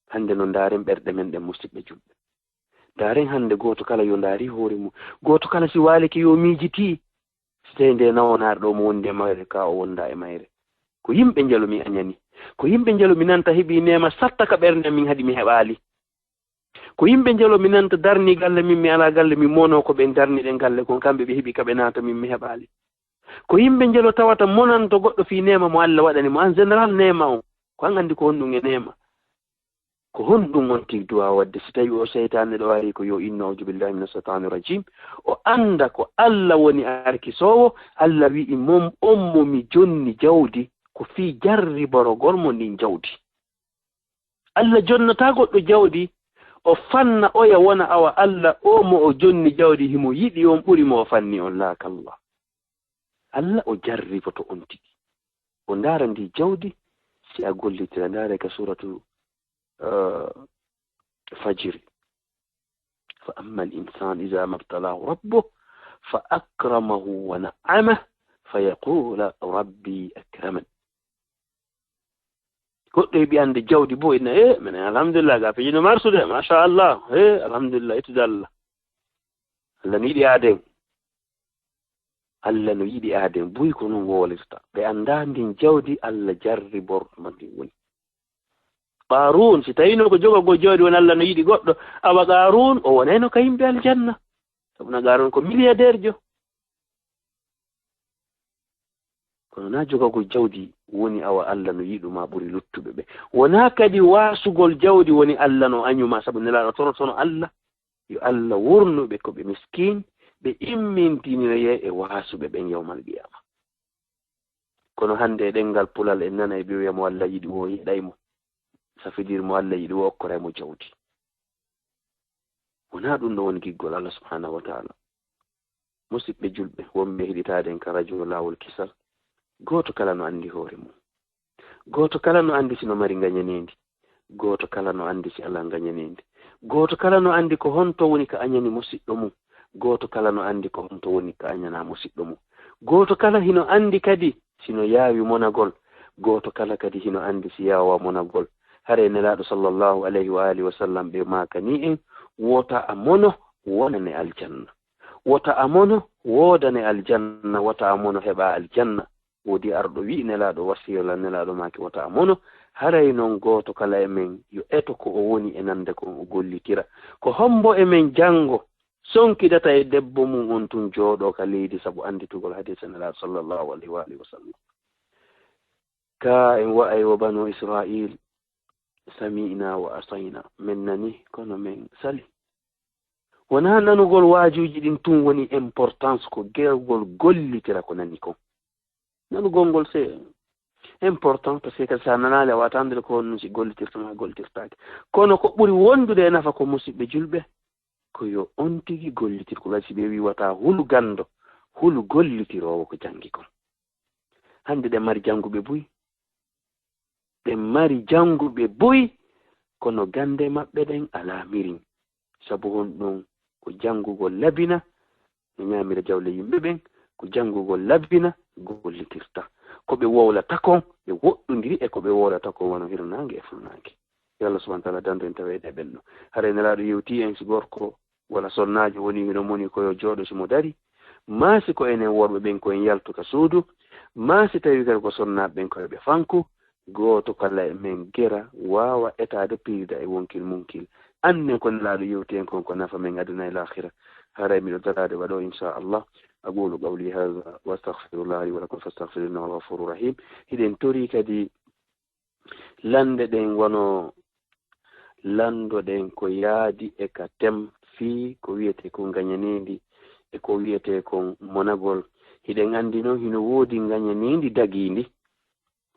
Hannde no ndaaren ɓerɗe men ɗen, musiɓɓe julɓe. Ndaaren hannde, gooto kala yo ndaari hoore mum. Gooto kala si waalike yo miijitii. Si tawii nde nawnaare ɗo mo wondi e mayre, ka o wonda e mayre. Ko yimɓe njelo mi añani. Ko yimɓe njelo mi nanta heɓi neema satta ka ɓernde min haɗi mi heɓaali. Ko yimɓe njelo mi nanta darni galle min, mi alaa galle, mi mono ko ɓen darni ɗen galle kon, kamɓe ɓe heɓi ka ɓe naata, min mi heɓaali. Ko yimɓe njelo tawata monanto goɗɗo fii neema mo Allah waɗani mo. An général neema on, ko an anndi ko honɗum e neema. Ko honɗum on tigi duwaa waɗde si tawii o seytaane ɗo ari ko yo inno, "Auzu billahi mina shaytaani rajim." O annda ko Allah woni arkisoowo. Allah wi'i, "Mon, on mo mi jonni jawdi, ko fii jarriborogol mo ndin jawdi." Allah jonnataa goɗɗo jawdi, o fanna oya wona awa Allah o mo o jonni jawdi himo yiɗi on ɓuri mo o fanni on. Laa kallah. Allah o jarriboto on tigi. O ndaara ndi jawdi, si a gollitira, ndaare ka suuratu, eh, Fajiri. "Fa amma al-insan iza mabtalahu rabbuhu fa akramahu wa na'amahu fa yaqulu rabbi akraman." Goɗɗo heɓi hannde jawdi bo, inna, "Eh, minen alhamdulillah, ga peji no marsude, machallah, eh, alhamdulillah, ittude Allah. Allah no yiɗi aaden." Allah no yiɗi aaden, buy ko non wowlirta. Ɓe anndaa ndin jawdi Allah jarriborto ma ndin woni. Qaaruun, si tawino ko jogagol jawdi woni Allah no yiɗi goɗɗo, awa Qaaruun o wonayno ka yimɓe aljanna. Sabu na Qaaruun ko milliardaire jo. Kono na jogagol jawdi woni awa Allah no yiɗuma ɓuri luttuɓe ɓe. Wonaa kadi waasugol jawdi woni Allah no añuma, sabu Nelaaɗo torotono Allah. Yo Allah wurnu ɓe ko ɓe miskiin, ɓe immintinoyee e waasuɓe ɓen yawmal qiyaama. Kono hannde e ɗenngal Pular en nanay ɓe wi'a mo Allah yiɗi wo, yeɗay mo. Ça veut dire mo Allah yiɗi wo, okkoray mo jawdi. Wonaa ɗum ɗo woni giggol Allah subhanahu wa ta'ala. Musiɓɓe julɓe wonɓe heɗitaade en ka radio Laawol Kisal, gooto kala no anndi hoore mum. Gooto kala no anndi si no mari ngañaneendi. Gooto kala no anndi si alaa ngañaneendi. Gooto kala no anndi ko honto woni ka añani musiɗɗo mum. Gooto kala no anndi ko honto woni ka añanaa musiɗɗo mum. Gooto kala hino anndi kadi si no yaawi monagol. Gooto kala kadi hino anndi si yaawaa monagol. Haray Nelaaɗo sallallahu alayhi wa alihi wa sallam ɓe maakani en, wota a mono wonane aljanna. Wota a mono woodane aljanna, wota a mono heɓa aljanna. Woodi arɗo wi'i Nelaaɗo wasiyola, Nelaaɗo maaki wota a mono. Haray non gooto kala e men yo eto ko o woni e nande kon o gollitira. Ko hombo e men janngo sonkidata e debbo mum on tun jooɗo ka leydi sabu anditugol hadiisa Nelaaɗo sallallahu alayhi wa alihi wa sallam? Ka en wa'ay wo Banu Isra'iil, sami'na wa asayna. Men nani, kono men sali. Wonaa nanugol waajuuji ɗin tun woni importance, ko gergol gollitira ko nani kon. Nanugol ngol c'est important, parce que kadi sa nanaali a waata andude ko honno si gollitirta ma gollitirtaake. Kono ko ɓuri wondude e nafa ko musiɓɓe julɓe, ko yo on tigi gollitir ko. Kadi si ɓe wi'i wata hulu gando, hulu gollitiroowo ko jangi kon. Hande ɗen mari janguɓe buy. Ɗen mari janguɓe buy, kono gande maɓɓe ɗen alaa mirin. Sabu honɗun? Ko jangugol labina, no ñaamira jawle yimɓe ɓen, ko jangugol labina gollitirta. Ko ɓe wowlata kon, ɓe woɗɗondiri e ko ɓe wowlata kon, wano hirnaange e funnaange. Yo Allah subhanahu wa ta'ala dandu en tawa e ɗee ɓen ɗo. Haray Nelaaɗo yewti en si gorko walla sonnaajo woni hino moni ko yo jooɗo si mo dari, maa si ko enen worɓe ɓen ko en yaltu ka suudu, maa si tawi kadi ko sonnaaɓe ɓen ko yo ɓe fanku, gooto kala e men gera waawa etaade pirda e wonkil munkil. Annen ko Nelaaɗo yewti en kon ko nafa men aduna e laakhira. Haray miɗo daraade waɗo, insha Allah. أقول قولي هذا وأستغفر الله لي ولكم فاستغفروه إنه هو الغفور الرحيم. Hiɗen torii kadi lande ɗen wano landoɗen ko yaadi e ka tem fii ko wiyetee kon ngañaneendi e ko wiyetee kon monagol. Hiɗen anndi non hino woodi ngañaneendi dagiindi,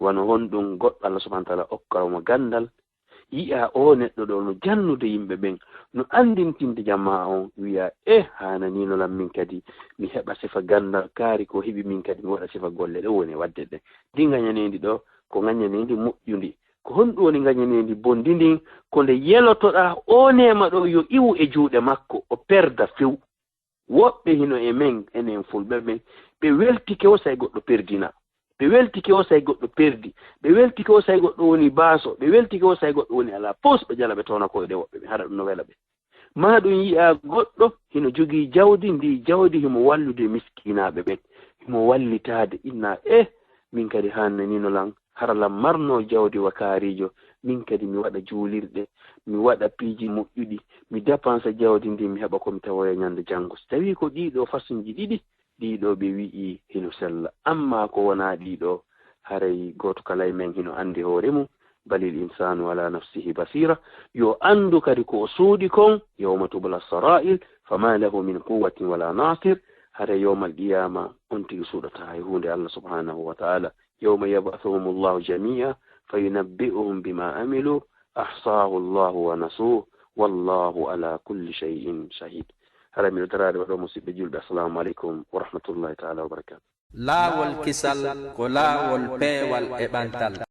wano honɗun? Goɗɗo Allah subhanahu wa ta'ala okka mo gandal, yi'a o neɗɗo ɗo no jannude yimɓe ɓen, no andintinde jamaa on, wi'a, "Eh, haananiino lan min kadi mi heɓa sifa gandal kaari ko heɓi min kadi mi waɗa sifa golle ɗe woni e waɗde ɗe." Ndi ngañaneendi ɗo, ko ngañaneendi moƴƴundi. Ko honɗun woni ngañaneendi bonndi ndin? Ko nde yelotoɗaa o neema ɗo yo iwu e juuɗe makko, o perda few. Woɓɓe hino e men, enen fulɓe ɓen, ɓe weltike o say goɗɗo perdina. Ɓe weltike o say goɗɗo perdi. Ɓe weltike o say goɗɗo woni baaso. Ɓe weltike o say goɗɗo woni alaa pos, ɓe jala ɓe towna koyɗe woɓɓe ɓen, hara ɗum no wela ɓe. Maa ɗum yi'a goɗɗo hino jogii jawdi, ndi jawdi himo wallude miskinaaɓe ɓen, himo wallitaade, inna, "Eh, min kadi haannaniino lan, hara lan marnoo jawdi wa kaariijo, min kadi mi waɗa juulirɗe, mi waɗa piiji moƴƴuɗi, mi dépensa jawdi ndi, mi heɓa ko mi tawoya ñande janngo." So tawii ko ɗii ɗoo façonji ɗiɗi, ɗii ɗoo ɓe wi'i hino sella. Ammaa ko wonaa ɗii ɗoo, haray gooto kala e men hino anndi hoore mum, "Balil insaanu ala nafsihi basiira." Yo anndu kadi ko o suuɗi kon, "Yawma tubla saraa'ir, fama lahu min quwwatin wala naasir." Haray yawmal qiyaama, on tigi suuɗataa hay huunde Allah subhanahu wa ta'ala. "Yawma yab'athuhumullahu jamii'a, fayunabbi'uhum bima amilu, ahsaahu Allahu wa nasuuh, wallahu ala kulli shay'in shahiid." Haray miɗo daraade waɗo, musiɓɓe julɓe, assalamu aleykum wa rahmatullahi ta'ala wa barakaatuh. Laawol kisal ko laawol peewal e ɓantal.